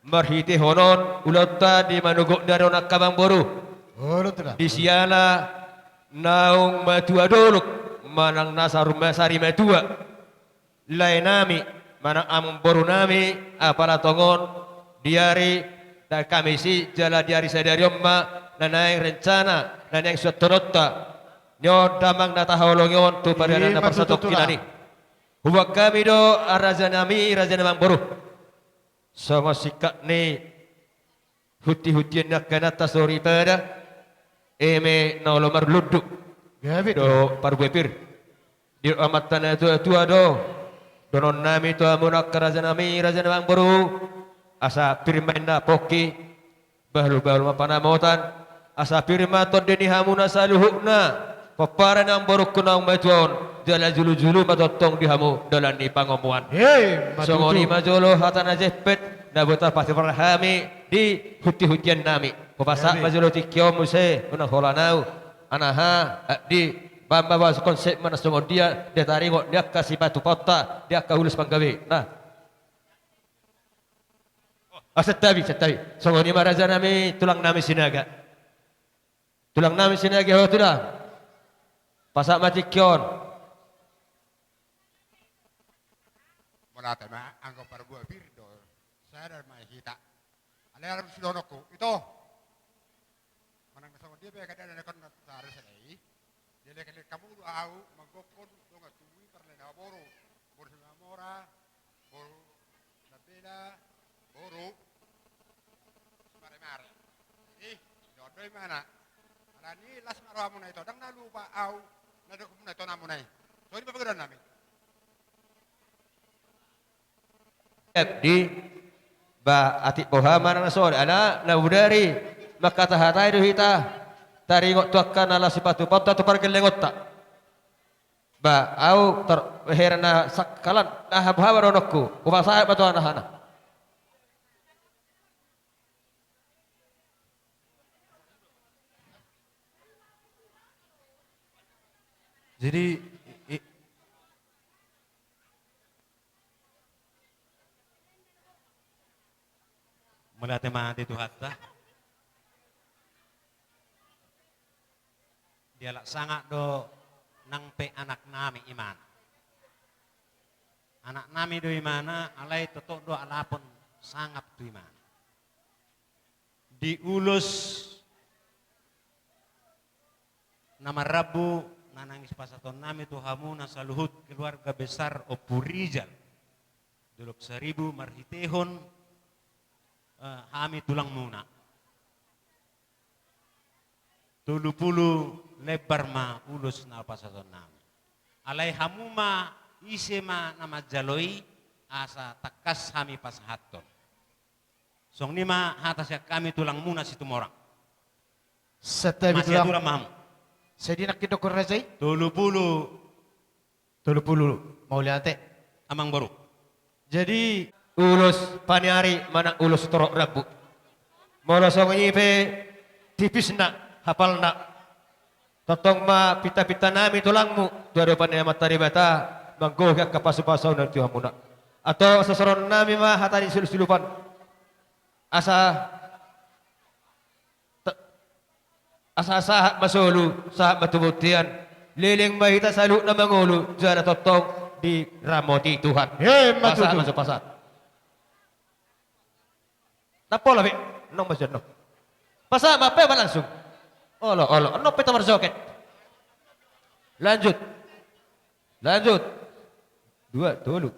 Marhitehon on ulaonta di manogot ni ari on, angka amangboru. Olo, Tulang. Di siala naung matua dolok manang na saur matua sarimatua lae nami manang amangboru nami, apala tongon di ari na hami isi jala di ari sadari on ma na naeng rencana na naeng suanhononta ni on damang na tahaholongi on tu pardalanan na parsatongkinan i. Huboan hami do, raja nami, raja ni amangboru, songon singkat ni hunti-huntian ni angka inanta soripada, eme na olo marlundu do parbue pir. Didok amanta na tua-tua do, dohonon nami tu hamu angka raja nami, raja ni amangboru, asa pir ma inna pongki, bahul-bahul ma panamotan, asa pir ma tondi ni hamuna saluhutna, pomparan ni amangborungku naung matua on, jala julu-julu ma tongtong di hamu dalan ni pangomoan. Songon i ma jolo hata na jempek na boi tarpatipar hami di hunti-huntian nami. Hupasahat ma jolo tingki on muse, unang holan au. Anaha, Adi, bahen ma, bahen konsep ma na songon dia di taringot ni angka sipatupaonta di angka ulos panggabean. Nah. Ah, santabi, santabi. Songon i ma raja nami, tulang nami Sinaga. Tulang nami Sinaga, ho Tulang. Pasahat ma tingki on. Mauliate ma, anggo parbue pir do, sada ma hita. Alai alai sidohononku, ito. Manang na songon dia pe keadaan na nangkon na sada sada i. Dilehon hamu do au manggokhon dongan tubu i, parlelaboru. Boru Simamora, boru Labela, boru Simaremare. Ih, dohot do imana. Alani las ma rohamuna ito, ndang na lupa au na dokhonmuna ito namuna i. Songon i ma pangidoan nami. Di ba atik boha manang na songon i, ala na bodari mangkatahatai do hita taringot tu angka na laho sipatupaonta tu pargellengonta. Ba au tor hera na sangkalan, aha boha ma dohononku, hupasahat ma tu anahana. Jadi i- Mauliate ma di Tuhanta. Dialap sangap do nang pe anak nami imana. Anak nami do imana, alai totop do alapon sangap tu imana. Di ulos na marrambu na naeng sipasahaton nami tu hamuna saluhut keluarga besar Ompu Rijal Dolok Saribu marhitehon, eh, hami tulangmuna. Tolu pulu lembar ma ulos na pasahaton nami. Alai hamu ma ise ma na manjalo i asa tangkas hami pasahathon. Songon i ma hata sian hami tulangmuna Situmorang. Santabi tulang. Sai di nangkin dokkon raja i? Tolu pulu. Tolu pulu. Mauliate. Amangboru. Jadi ulos paniari manang ulos torop rambu. Molo songon i pe tipisna, hapalna. Tongtong ma pintapinta nami tulangmu tu adopan ni Amanta Debata manggohi angka pasupasuanna tu hamuna. Antong sisorong nami ma hata ni siulup-siulupan. Asa ta- asa sahat ma solu, sahat ma tu bontean. Leleng ma hita saluhutna mangolu jala tongtong diramoti Tuhan. Emma tutu. Pasahat ma, pasahat. Ndang pola be, nong ma sian nong. Pasahat ma, pe ma langsung. Olo, olo, annon pe ta marjoget. Lanjut. Lanjut. Dua, tolu.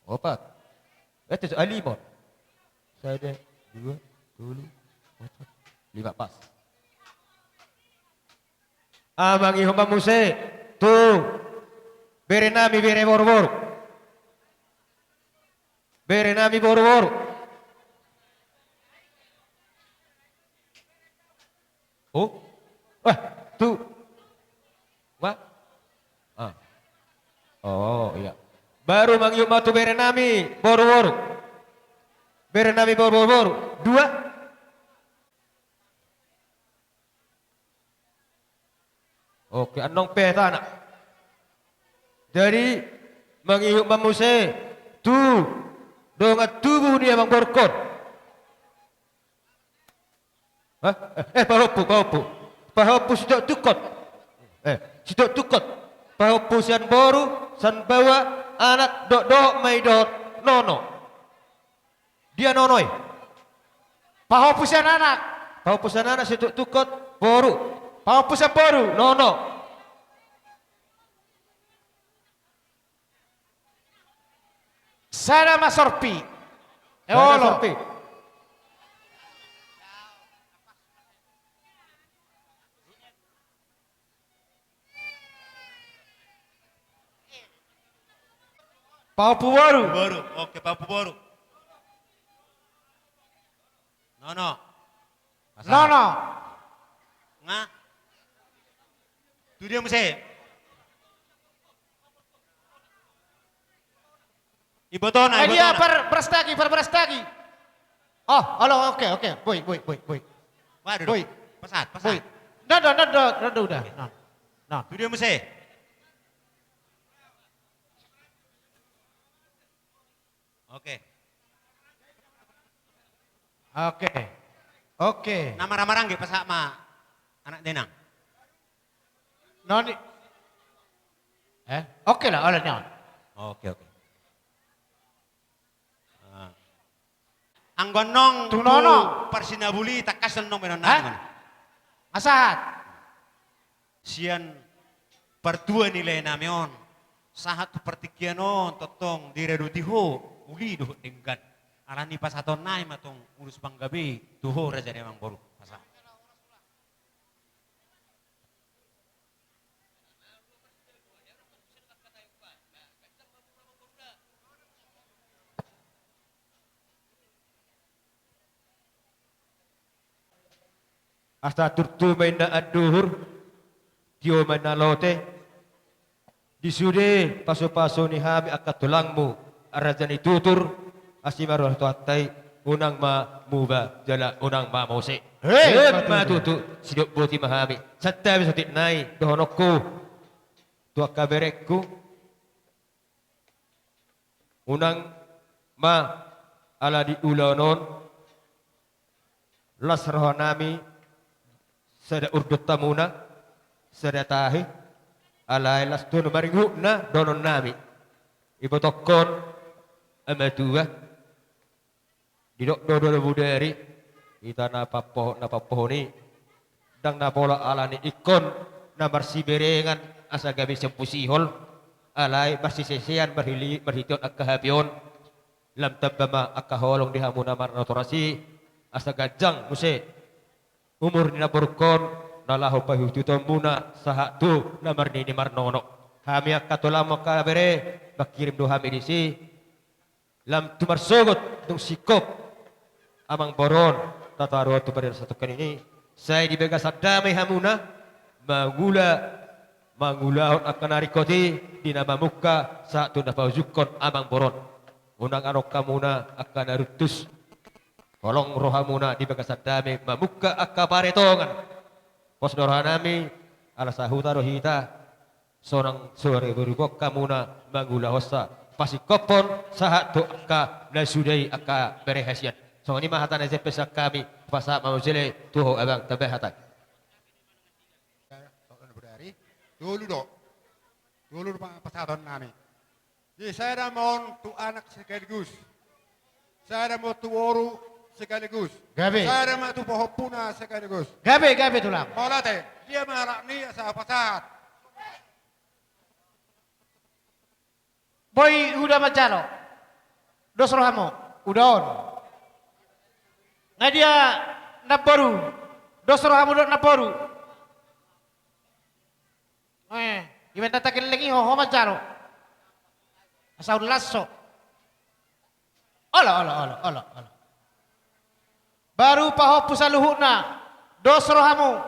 Opat. Eh, tes, ah, lima. Sada, dua, tolu, opat. Lima, pas. Amang, ihut ma muse tu bere nami, bere boru-boru. Bere nami boru-boru. Oh? Eh, tu. Wa? Ah. Oh, iya. Baru mangihut ma tu bere nami boru-boru. Bere nami boru-boru. Dua. Oke, annon pe tana. Jadi, mangihut ma muse tu dongan tubu ni amang borungkon. Hah? Eh, eh, pahompu, pahompu. Pahompu sidok tungkot. Eh, sidok tungkot. Pahompu sian boru, sian baoa, anak, dohot, dohot ma i dohot nono. Dia nono i? Pahompu sian anak. Pahompu sian anak, sidok tungkot, boru. Pahompu sian boru, nono. Sada ma sorpi. Eh, sada olo. Sorpi. Pahompu boru. Boru. Oke, pahompu boru. Nono. Pasahat. Nono. Nga. Tu dia muse. Ibotona, eh, dia ibotona. Par-, parastagi, par-, parastagi. Oh, olo, oke, oke. Boi, boi, boi, boi. Waduh. Boi. Pasahat, pasahat. Boi. Nda, nda, nda, nda, nda, udah. Oke. Nah. Nah. Tu dia muse. Oke. Oke. Oke. Na marhamaranggi, pasahat ma anak denang. Noni. Eh? Oke lah, olo ni on. Oke, oke. Ah. Anggo annon tu nono. Tu parsinabuli, tangkas annon be non. Hah? Nang. Asahat. Sian partua ni lae nami on, sahat tu partingkian on, tongtong diraduti ho uli dohot denggan. Alani pasahaton nami ma tong ulos panggabe tu ho, raja ni amang boru. Pasahat. Asa turtu ma inna anduhur, tio ma inna lote. Di sude pasupasu ni hami angka tulangmu, raja ni tutur, asi ma roha ni Tuhanta i, unang ma muba jala unang ma mose. Emma tutu. Emma tutu, sidok boti ma hami. Santabi saotik nai dohononku tu angka berengku. Unang ma ala di ulaon on las roha nami, sada urdot hamuna, sada tahi, alai las tu na maringutna dohonon nami. Ibotohon ama tua, didok do, do, do bodari, hita na pampohon, na pampohon i, ndang na pola alani ingkon na marsiberengan asa gabe sian pusihol, alai marsisesean marhili-, marhitehon angka hape on. Lam tamba ma angka holong di hamu na marnatorasi, asa ganjang muse umur ni namborungkon, na laho paihutihutmuna sahat tu na marnini marnono. Hami angka tulangmu angka bere, mangkirim do hami disi. Lam tu marsogot, tung singkop amang boru on, tataruhon tu parsaoran satongkin i, sai di bagasan dame hamuna mangula, mangulahon angka na ringkot i di na mamungka sahat tu na paujungkon amang boru on. Unang adong hamuna angka na runtus. Holong rohamuna di bagasan dame mamungka angka paretongan. Pos do roha nami, ala sahuta do hita. Sonang so ribot-ribot hamuna mangulahonsa, pasingkophon sahat tu angka na suda i angka bere hasian. Songon i ma hata na jempek sian hami, pasahat ma muse tu ho abang, tamba hata. Tolu do. Tolu do pasahaton nami. Di sada ma on tu anak sekaligus. Sada ma on tu boru, sekaligus. Gabe. Sada ma tu pahompuna sekaligus. Gabe, gabe tulang. Mauliate, dia ma halak ni asa pasahat. Boi huda manjalo. Dos rohamu, huda on. Nga dia namboru. Dos rohamu dohot namboru. Eh, iba na tagelleng i ho, ho manjalo. Asa unlas ho. Olo, olo, olo, olo, olo. Baru pahompu saluhutna. Dos rohamu.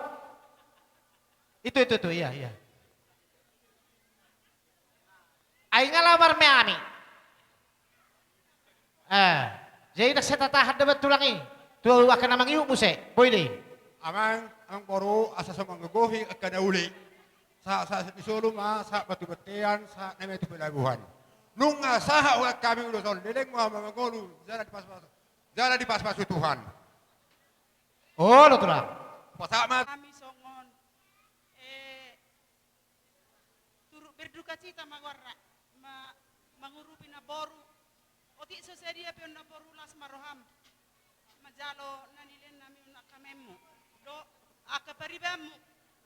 Itu, itu, itu, iya, iya. Ai nga laho marmeami. Eh, jadi ndang sai tatahan do amang tulang i. Tu angka na mangihut muse, boi do i. Amang, amangboru, asa so manggohi angka na uli. Sahat, sahat ni solu ma, sahat ma tu bontean, sahat nami tu pelabuhan. Nunga sahat hubahen hami ulos on, leleng ma mangolu, jala dipas-pas, jala dipas-pas Tuhan. Olo tulang. Pasahat ma. Hami songon, eh, turut berdukacita ma goarna, ma-, mangurupi namboru. Otik so sadia pe on namboru, las ma roham manjalo na nilehon nami on angka maenmu dohot angka paribanmu,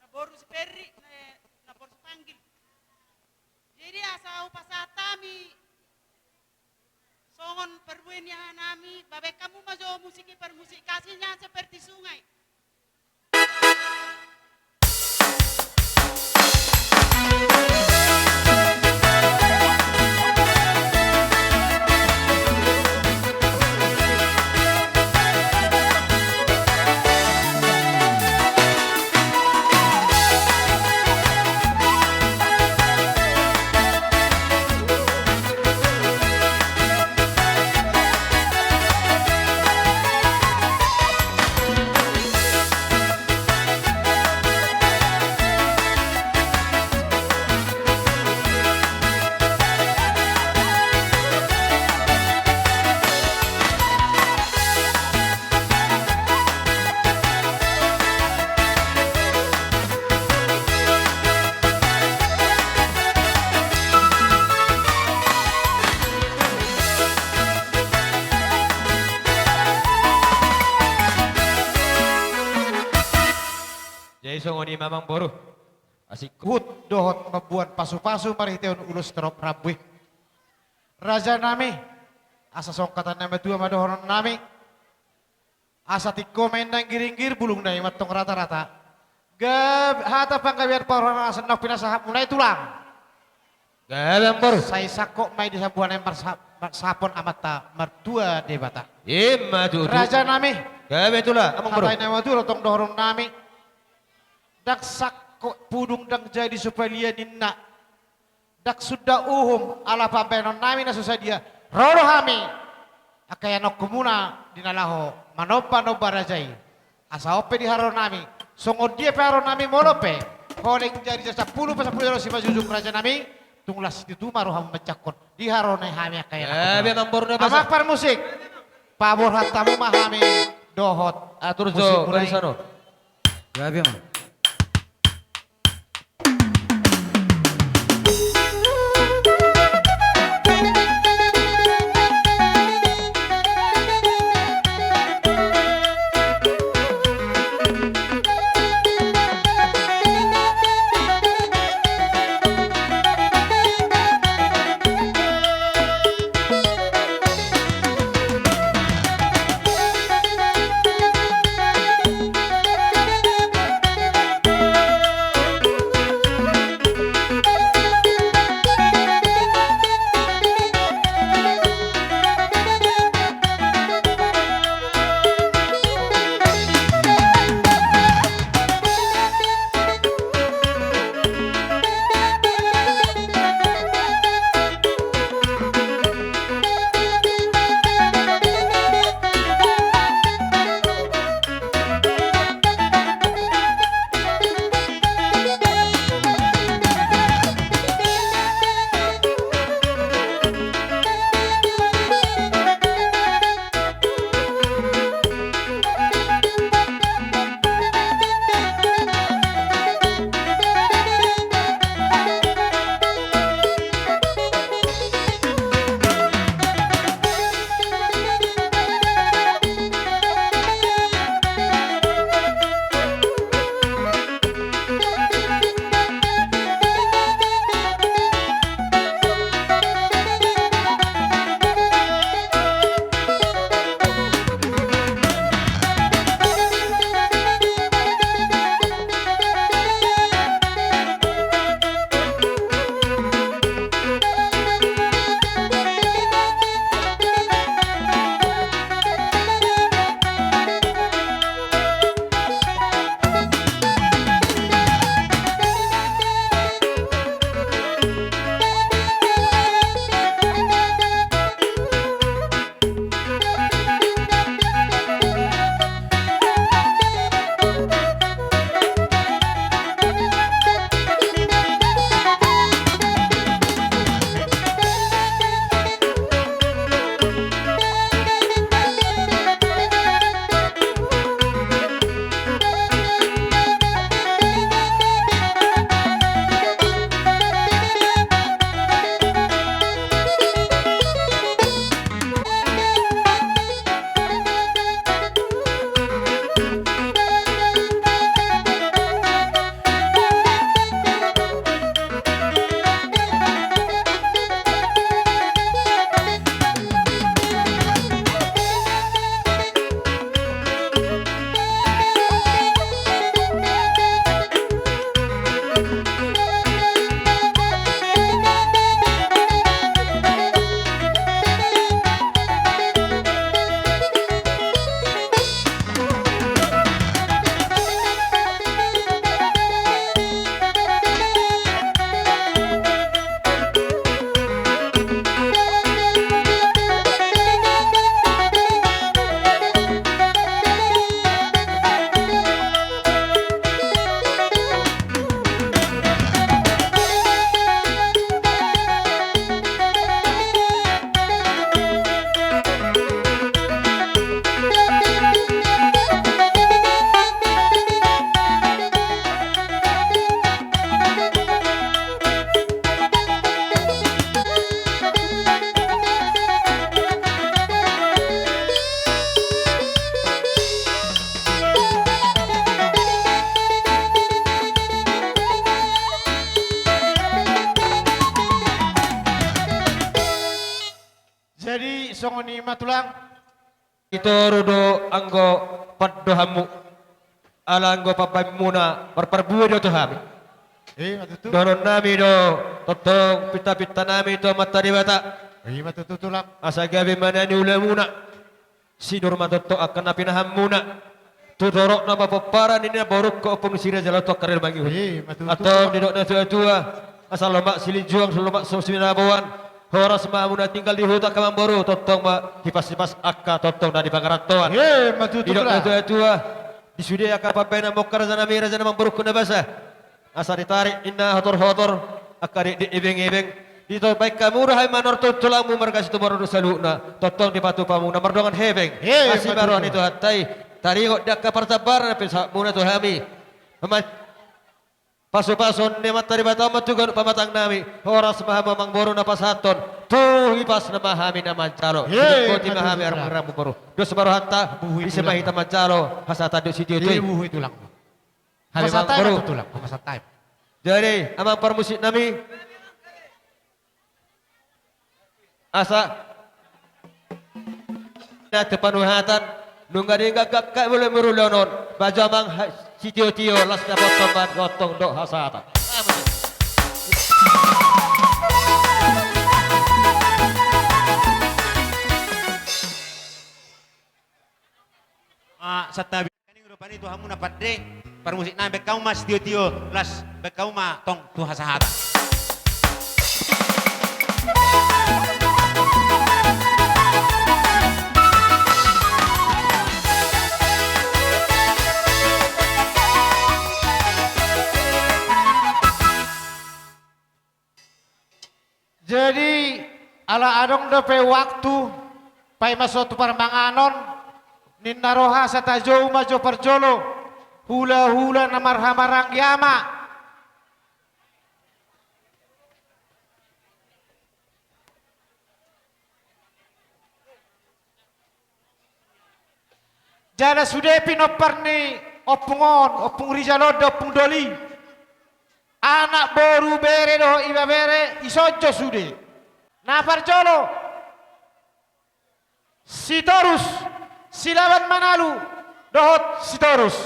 namboru si Perry, eh, namboru si Panggil. Jadi asa hupasahat hami songon parbue ni aha nami, bahen hamu ma jo musik i, parmusik kasihnya seperti sungai. Jadi songon i ma amangboru. Asik. Huhut dohot mamboan pasu-pasu marhitehon ulos torop rambu i. Raja nami, asa songon hata ni na matua ma dohonon nami. Asa tingko ma inna inggiringgir, bulung nami ma antong rata-rata. Gab-, hata panggabean parhorasan na pinasahatmuna i tulang. Gabe amangboru. Sai sangkot ma i di sambuana i marsa-, marsahapon Amanta Martua Debata. Ima tutu. Raja nami. Gabe tulang, amangboru. Hata ni na matua do antong dohonon nami. Ndang sangkot pudung ndang jadi so palia ninna. Ndang sunda uhum ala pambahenon nami na so sadia. Ro do hami angka ianonmuna di na laho manomba-nomba raja i. Asa on pe di haroro nami, songon dia pe haroro nami molo pe holeng jadi sampulu pasampulu jolo simanjujung raja nami, tung las situtu ma rohamu manjangkon di haroro nami hami angka ianonmuna. Gabe amangboru na basa. Amang parmusik, paborhat hamu ma hami dohot. Atur jo, musikmuna i. Gabe amang. Ima tulang. Itoru do anggo pandohanmu. Ala anggo pambahenmuna marparbue do tu hami. Ima tutu. Dohononnami do tongtong pintapintanami tu Amanta Debata. Ima tutu tulang. Asa gabe ma nian ulamuna. Sinur ma tongtong angka na pinahanmuna. Tu torop na papomparan ni namborungku Ompung Siraja Laut tu angka na mangihut. Ima tutu. Antong didok natuatua. Asa lomak silinjuang, lomak so sinaboan. Horas ma hamuna tinggal di huta angka namboru, tongtong ma hipashipas angka tongtong na di pangarantoan. Ima tutu. Didok natuatua. Di sude angka pambahenan mongka rajanami, raja ni namborungku na basa. Asa ditarik ninna hotorhotor, angka dekdek ebengebeng. Ditompa hamu do hami manortor tulangmu marga Situmorang do saluhutna. Tongtong dipatupa hamuna mardongan hepeng. Ima tutu. Asi ma roha ni Tuhanta i. Taringot di angka parjambaran na pinasahutmuna tu hami. Pama-, pasupasuon ni Amanta Debata ma tu ganup pamatangnami. Horas ma hamu amangboru na pasahathon. Tu hipasna ma hami na manjalo. Ima tutu. Boti ma hami armurang boru. Dos ma rohanta. Buhi tulang. Ise ma hita manjalo hasahatan dohot sitiotio i. Buhi tulang. Hami amangboru. Jadi, amang parmusiknami. Asa. Na tu panuhatan. Nunga denggan angka molo marulaon on. Bajo amang ha-, sitiotio las na potong ban gotong dohot hasahatan. Ah, santabi. Kaning rupani tu hamu na pande, parmusiknami, baen hamu ma sitiotio, las, baen hamu ma tong tu hasahatan. Jadi, ala adong dope waktu, paima so tu parmanganon, ninna roha asa tajou ma jo parjolo, hulahula na marhahamaranggi ama. Jala sude pinompar ni ompung on, Ompung Rijal on do, Ompung Doli. Anak, boru, bere dohot ibebere, dison jo sude. Na parjolo, Sitorus, Silaban Manalu dohot Sitorus.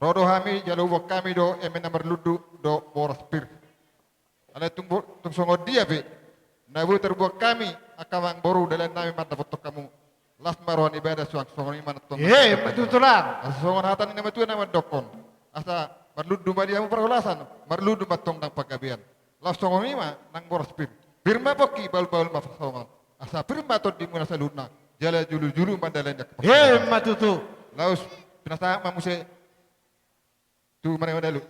Ro do hami, jala huboan hami do eme na marlundu dohot boras pir. Alai tung bo-, tung songon dia pe na boi tarbuat hami, angka amangboru, dalan nami mandapothon hamu. Las ma roha ni ibana, suang songon i ma antong. Ima tutu, Tulang. Asa songon hata ni na matua na mandokkon: Asa marlundu ma di hamu parholasan, marlundu ma antong nang panggabean. Laos songon i ma nang boras pir. Pir ma pongki, bahulbahul ma hasonangan. Asa pir ma tondimuna saluhutna, jala jolojolo mandalani angka parholasan. Ima tutu. Laos pinasahat ma muse tu marga Manalu.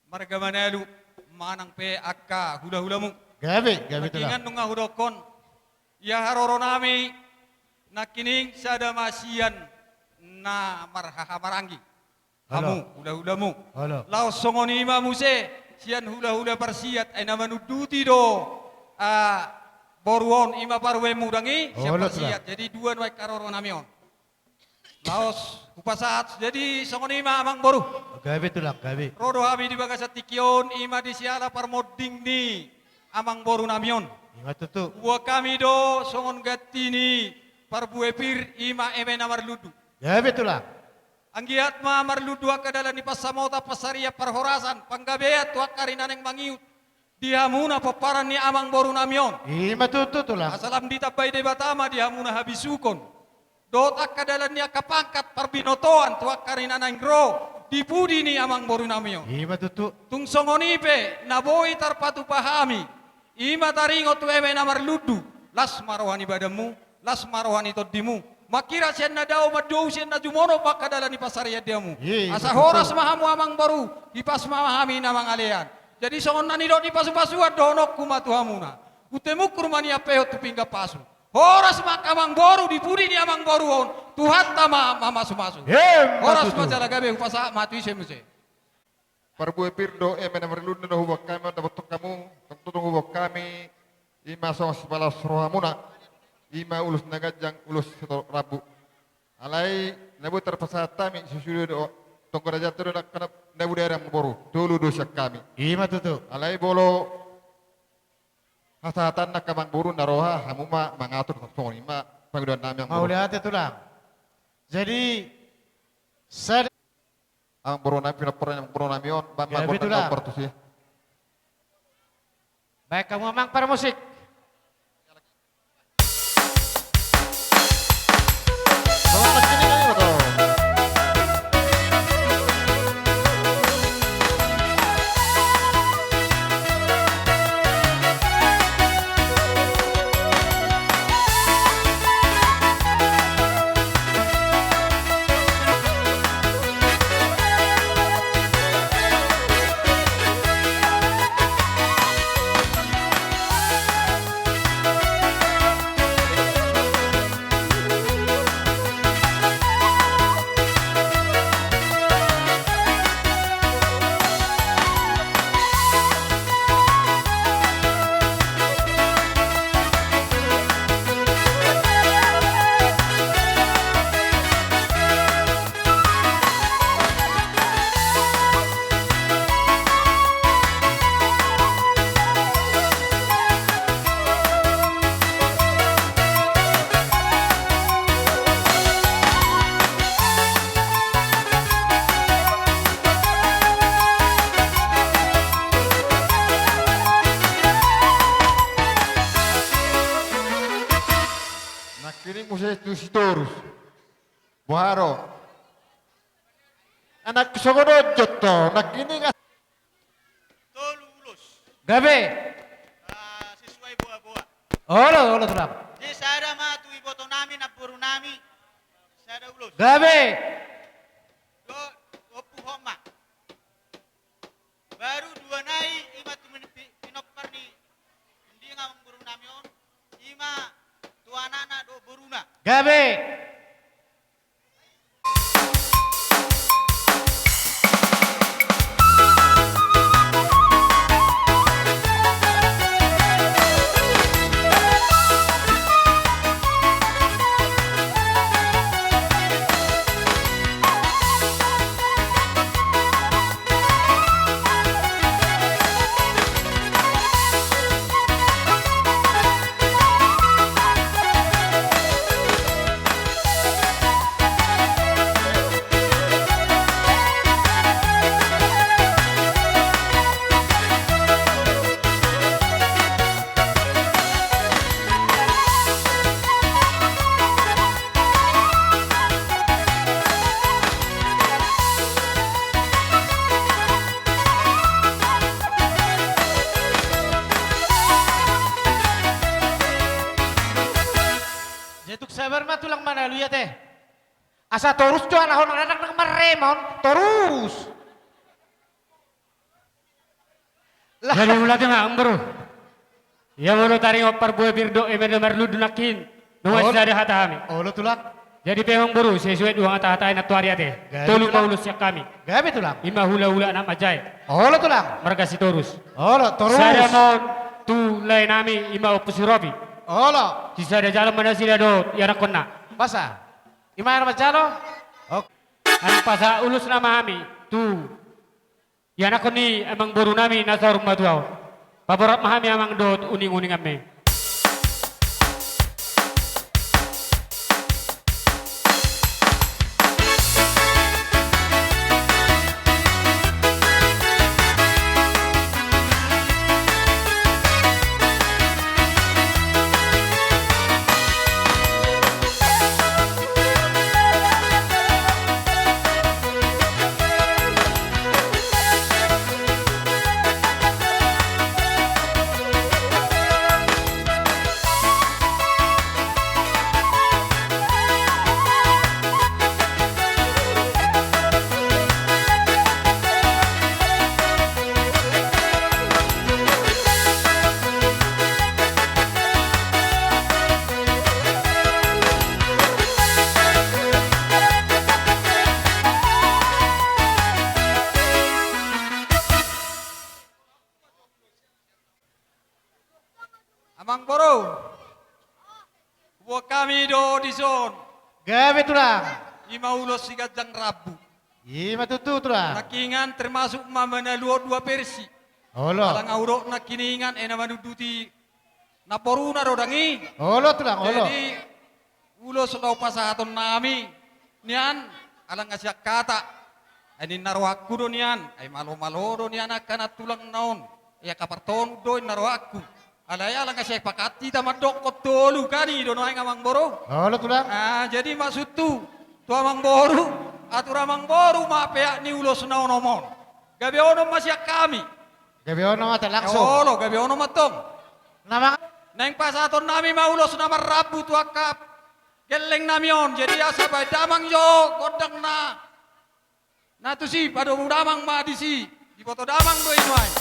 Marga Manalu, manang pe angka hulahulamu. Gabe, gabe, Tulang. Nangkiningan nunga hudokkon, ia haroro nami nangkining sada ma sian na marhahamaranggi. Olo. Hamu hulahulamu. Olo. Laos songon i ma muse sian hulahula Parsiat, ai na manunduti do, ah, boru on, ima parumaenmudang i sian Parsiat. Olo, Tulang. Jadi dua nuaeng haroro nami on. Laos hupasahat jadi songon i ma, amangboru. Gabe, Tulang, gabe. Ro do hami di bagasan tingki on, ima di siala parmonding ni amangboru nami on. Ima tutu. Huboan hami do songon ganti ni parbue pir, ima eme na marlundu. Gabe, Tulang. Anggiat ma marlundu angka dalan ni pansamotan, pansarian, parhorasan, panggabean tu angka ari na naeng mangihut di hamuna pomparan ni amangboru nami on. Ima tutu, Tulang. Asa lam ditambai Debata ma di hamuna habisuhon dohot angka dalan ni angka pangkat parbinotoan tu angka ari na naeng ro di pudi ni amangboru nami on. Ima tutu. Tung songon i pe na boi tarpatupa hami, ima taringot tu eme na marlundu, las ma roha ni badanmu, las ma roha ni tondimu. Mangkirap sian na dao, mandou sian na jumono, angka dalan ni pansarian di hamu. Ima tutu. Asa horas ma hamu, amangboru, hipas ma hami na mangalean. Jadi songon na nidok ni pasupasuan, dohononku ma tu hamuna: Bontean mungkur ma nian pehon tu pinggan pasu. Horas ma angka amangboru di pudi ni amangboru on, Tuhanta ma mamasumasu. Ima tutu. Horas ma jala gabe, hupasahat ma tu ise muse. Parbue pir dohot eme na marlundu na huboan hami mandapothon hamu, tongtong huboan hami, ima songon sipaloas rohamuna, ima ulos na ganjang, ulos sitorop rambu. Alai na boi tarpasahat hami, sude do tonggo raja, tolu do angka na boi didok amangboru, tolu do sian hami. Ima tutu. Alai molo hasahatan angka amangboru na roha, hamu ma mangatur, songon i ma pangidoan nami, amangboru. Mauliate, Tulang. Jadi, sad- Amangboru nami, pinompar ni amangboru nami on, baen ma gondang na partusi. Gabe, Tulang. Baen hamu, amang parmusik. Nangkining muse tu Sitorus. Boha do? Anak songon on jo to, nangkining. Tolu ulos. Gabe. Ah, sesuai boa-boa. Olo, olo, Tulang. Jadi sada ma tu iboto nami, namboru nami, sada ulos. Gabe. Do, ompu homa. Baru dua nai, ima tu min-, pi-, pinompar ni, ndi nga amangboru nami on, ima tu anakna dohot boruna. Gabe. Tuk sabar ma tulang Manalu i ate. Asa torus jo ala hona ranak nang marremon torus. Lah. Jadi mulak ma amang boru. Ia molo taringot parbue pir dohot eme do marlundu nangkin. Nunga sada hata hami. Olo tulang. Jadi pe amang boru sesuai dohot hata-hata i nantuari ate. Tolu ma ulos sian hami. Gabe tulang. Ima hula-hula anak manjae. Olo tulang. Marga Sitorus. Olo torus. Sada ma on tu lae nami ima Ompu Siropi. Olo. Sisada jala ma nasida dohot ianakkonna. Pasa. Ima anak manjalo. Oke. Nang pasahat ulos nama hami tu ianakkon ni amang boru nami na saur matua on. Paborhat ma hami amang dohot uning-uninganmi. Amang boru, huboan hami do dison. Gabe tulang. Ima ulos si ganjang rambu. Ima tutu tulang. Nangkiningan termasuk ma Manalu on dua versi. Olo. Ala nga hudok nangkiningan e na manunduti namboruna do dang i. Olo tulang olo. Jadi ulos laho pasahaton nami nian, ala nga sian hata. Ai ninna rohangku do nian, ai malo-malo do nian angka na tulang na on. Ia kapartonun do inna rohangku. Alai ala nga sai pakat hita mandokkon tolu kan i do nuaeng amang boru. Olo tulang. Ah, jadi maksudhu tu amang boru, atur amang boru ma peak ni ulos na onom on. Gabe onom ma sian hami. Gabe onom ma te langsung. Olo, gabe onom ma tong. Nama naeng pasahaton nami ma ulos na marrambu tu angka gelleng nami on. Jadi asa baen damang jo gondang na. Na tusi padomu damang ma disi, diboto damang do i nuaeng.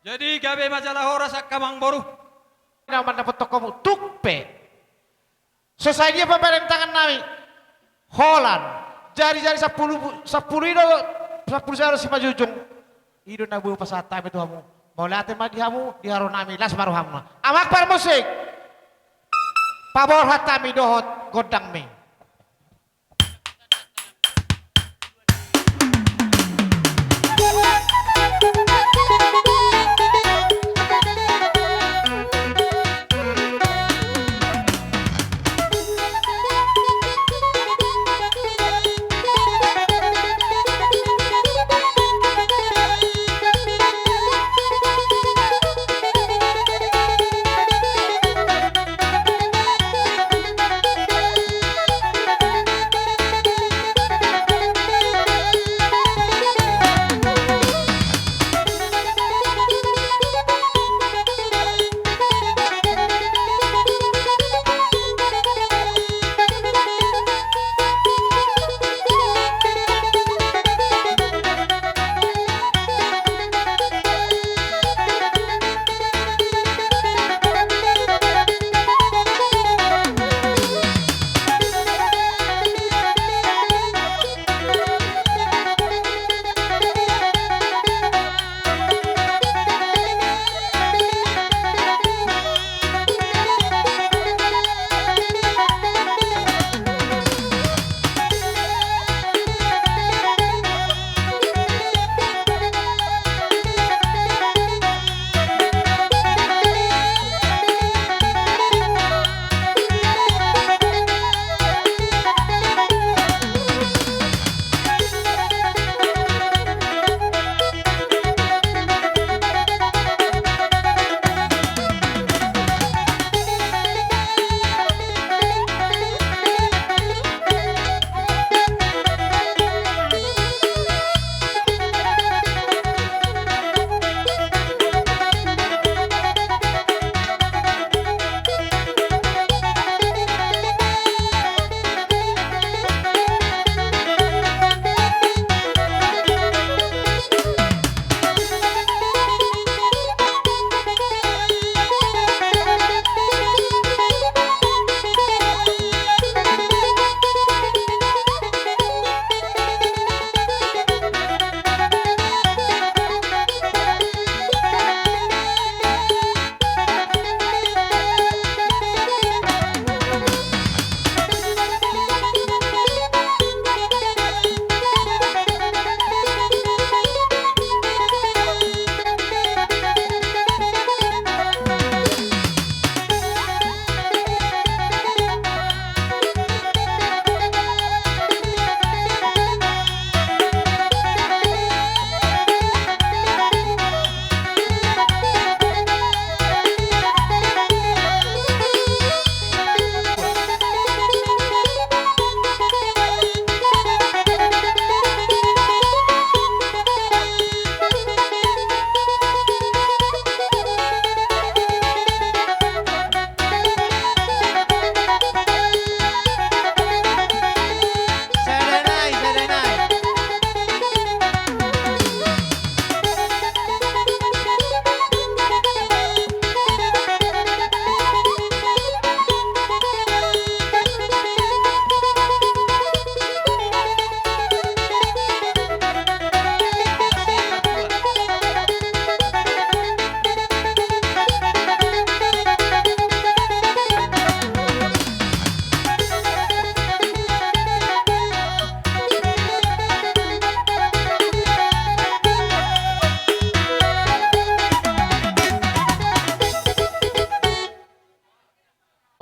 Jadi gabe ma jala horas angka amang boru. Na mandapothon hamu tuk pe. So sadia pabahen tangan nami. Holan. Jari-jari sampulu, sampulu i do, sampulu sada simanjujung. I do na boi pasahat hami tu hamu. Mauliate ma di hamu, di haroro nami, las ma rohamuna. Amang parmusik. Paborhat hami dohot gondangmi.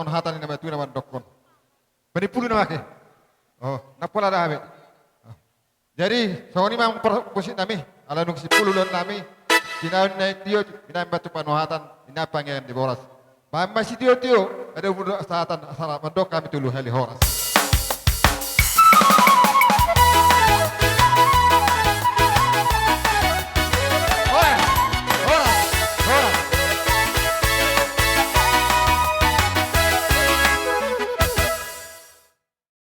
hata ni natua-tua na mandokkon. Panimpulu nama ke. Oh, na pola da hami. Oh. Jadi songon i ma parmusik nami, ala nunga simpul ulaon nami. Binahen na tio, binahen batu panuhatan, binahen pangean di boras. Bahen ma sitio-tio, ada mudok sahatan, asal mandok hami tolu hali horas.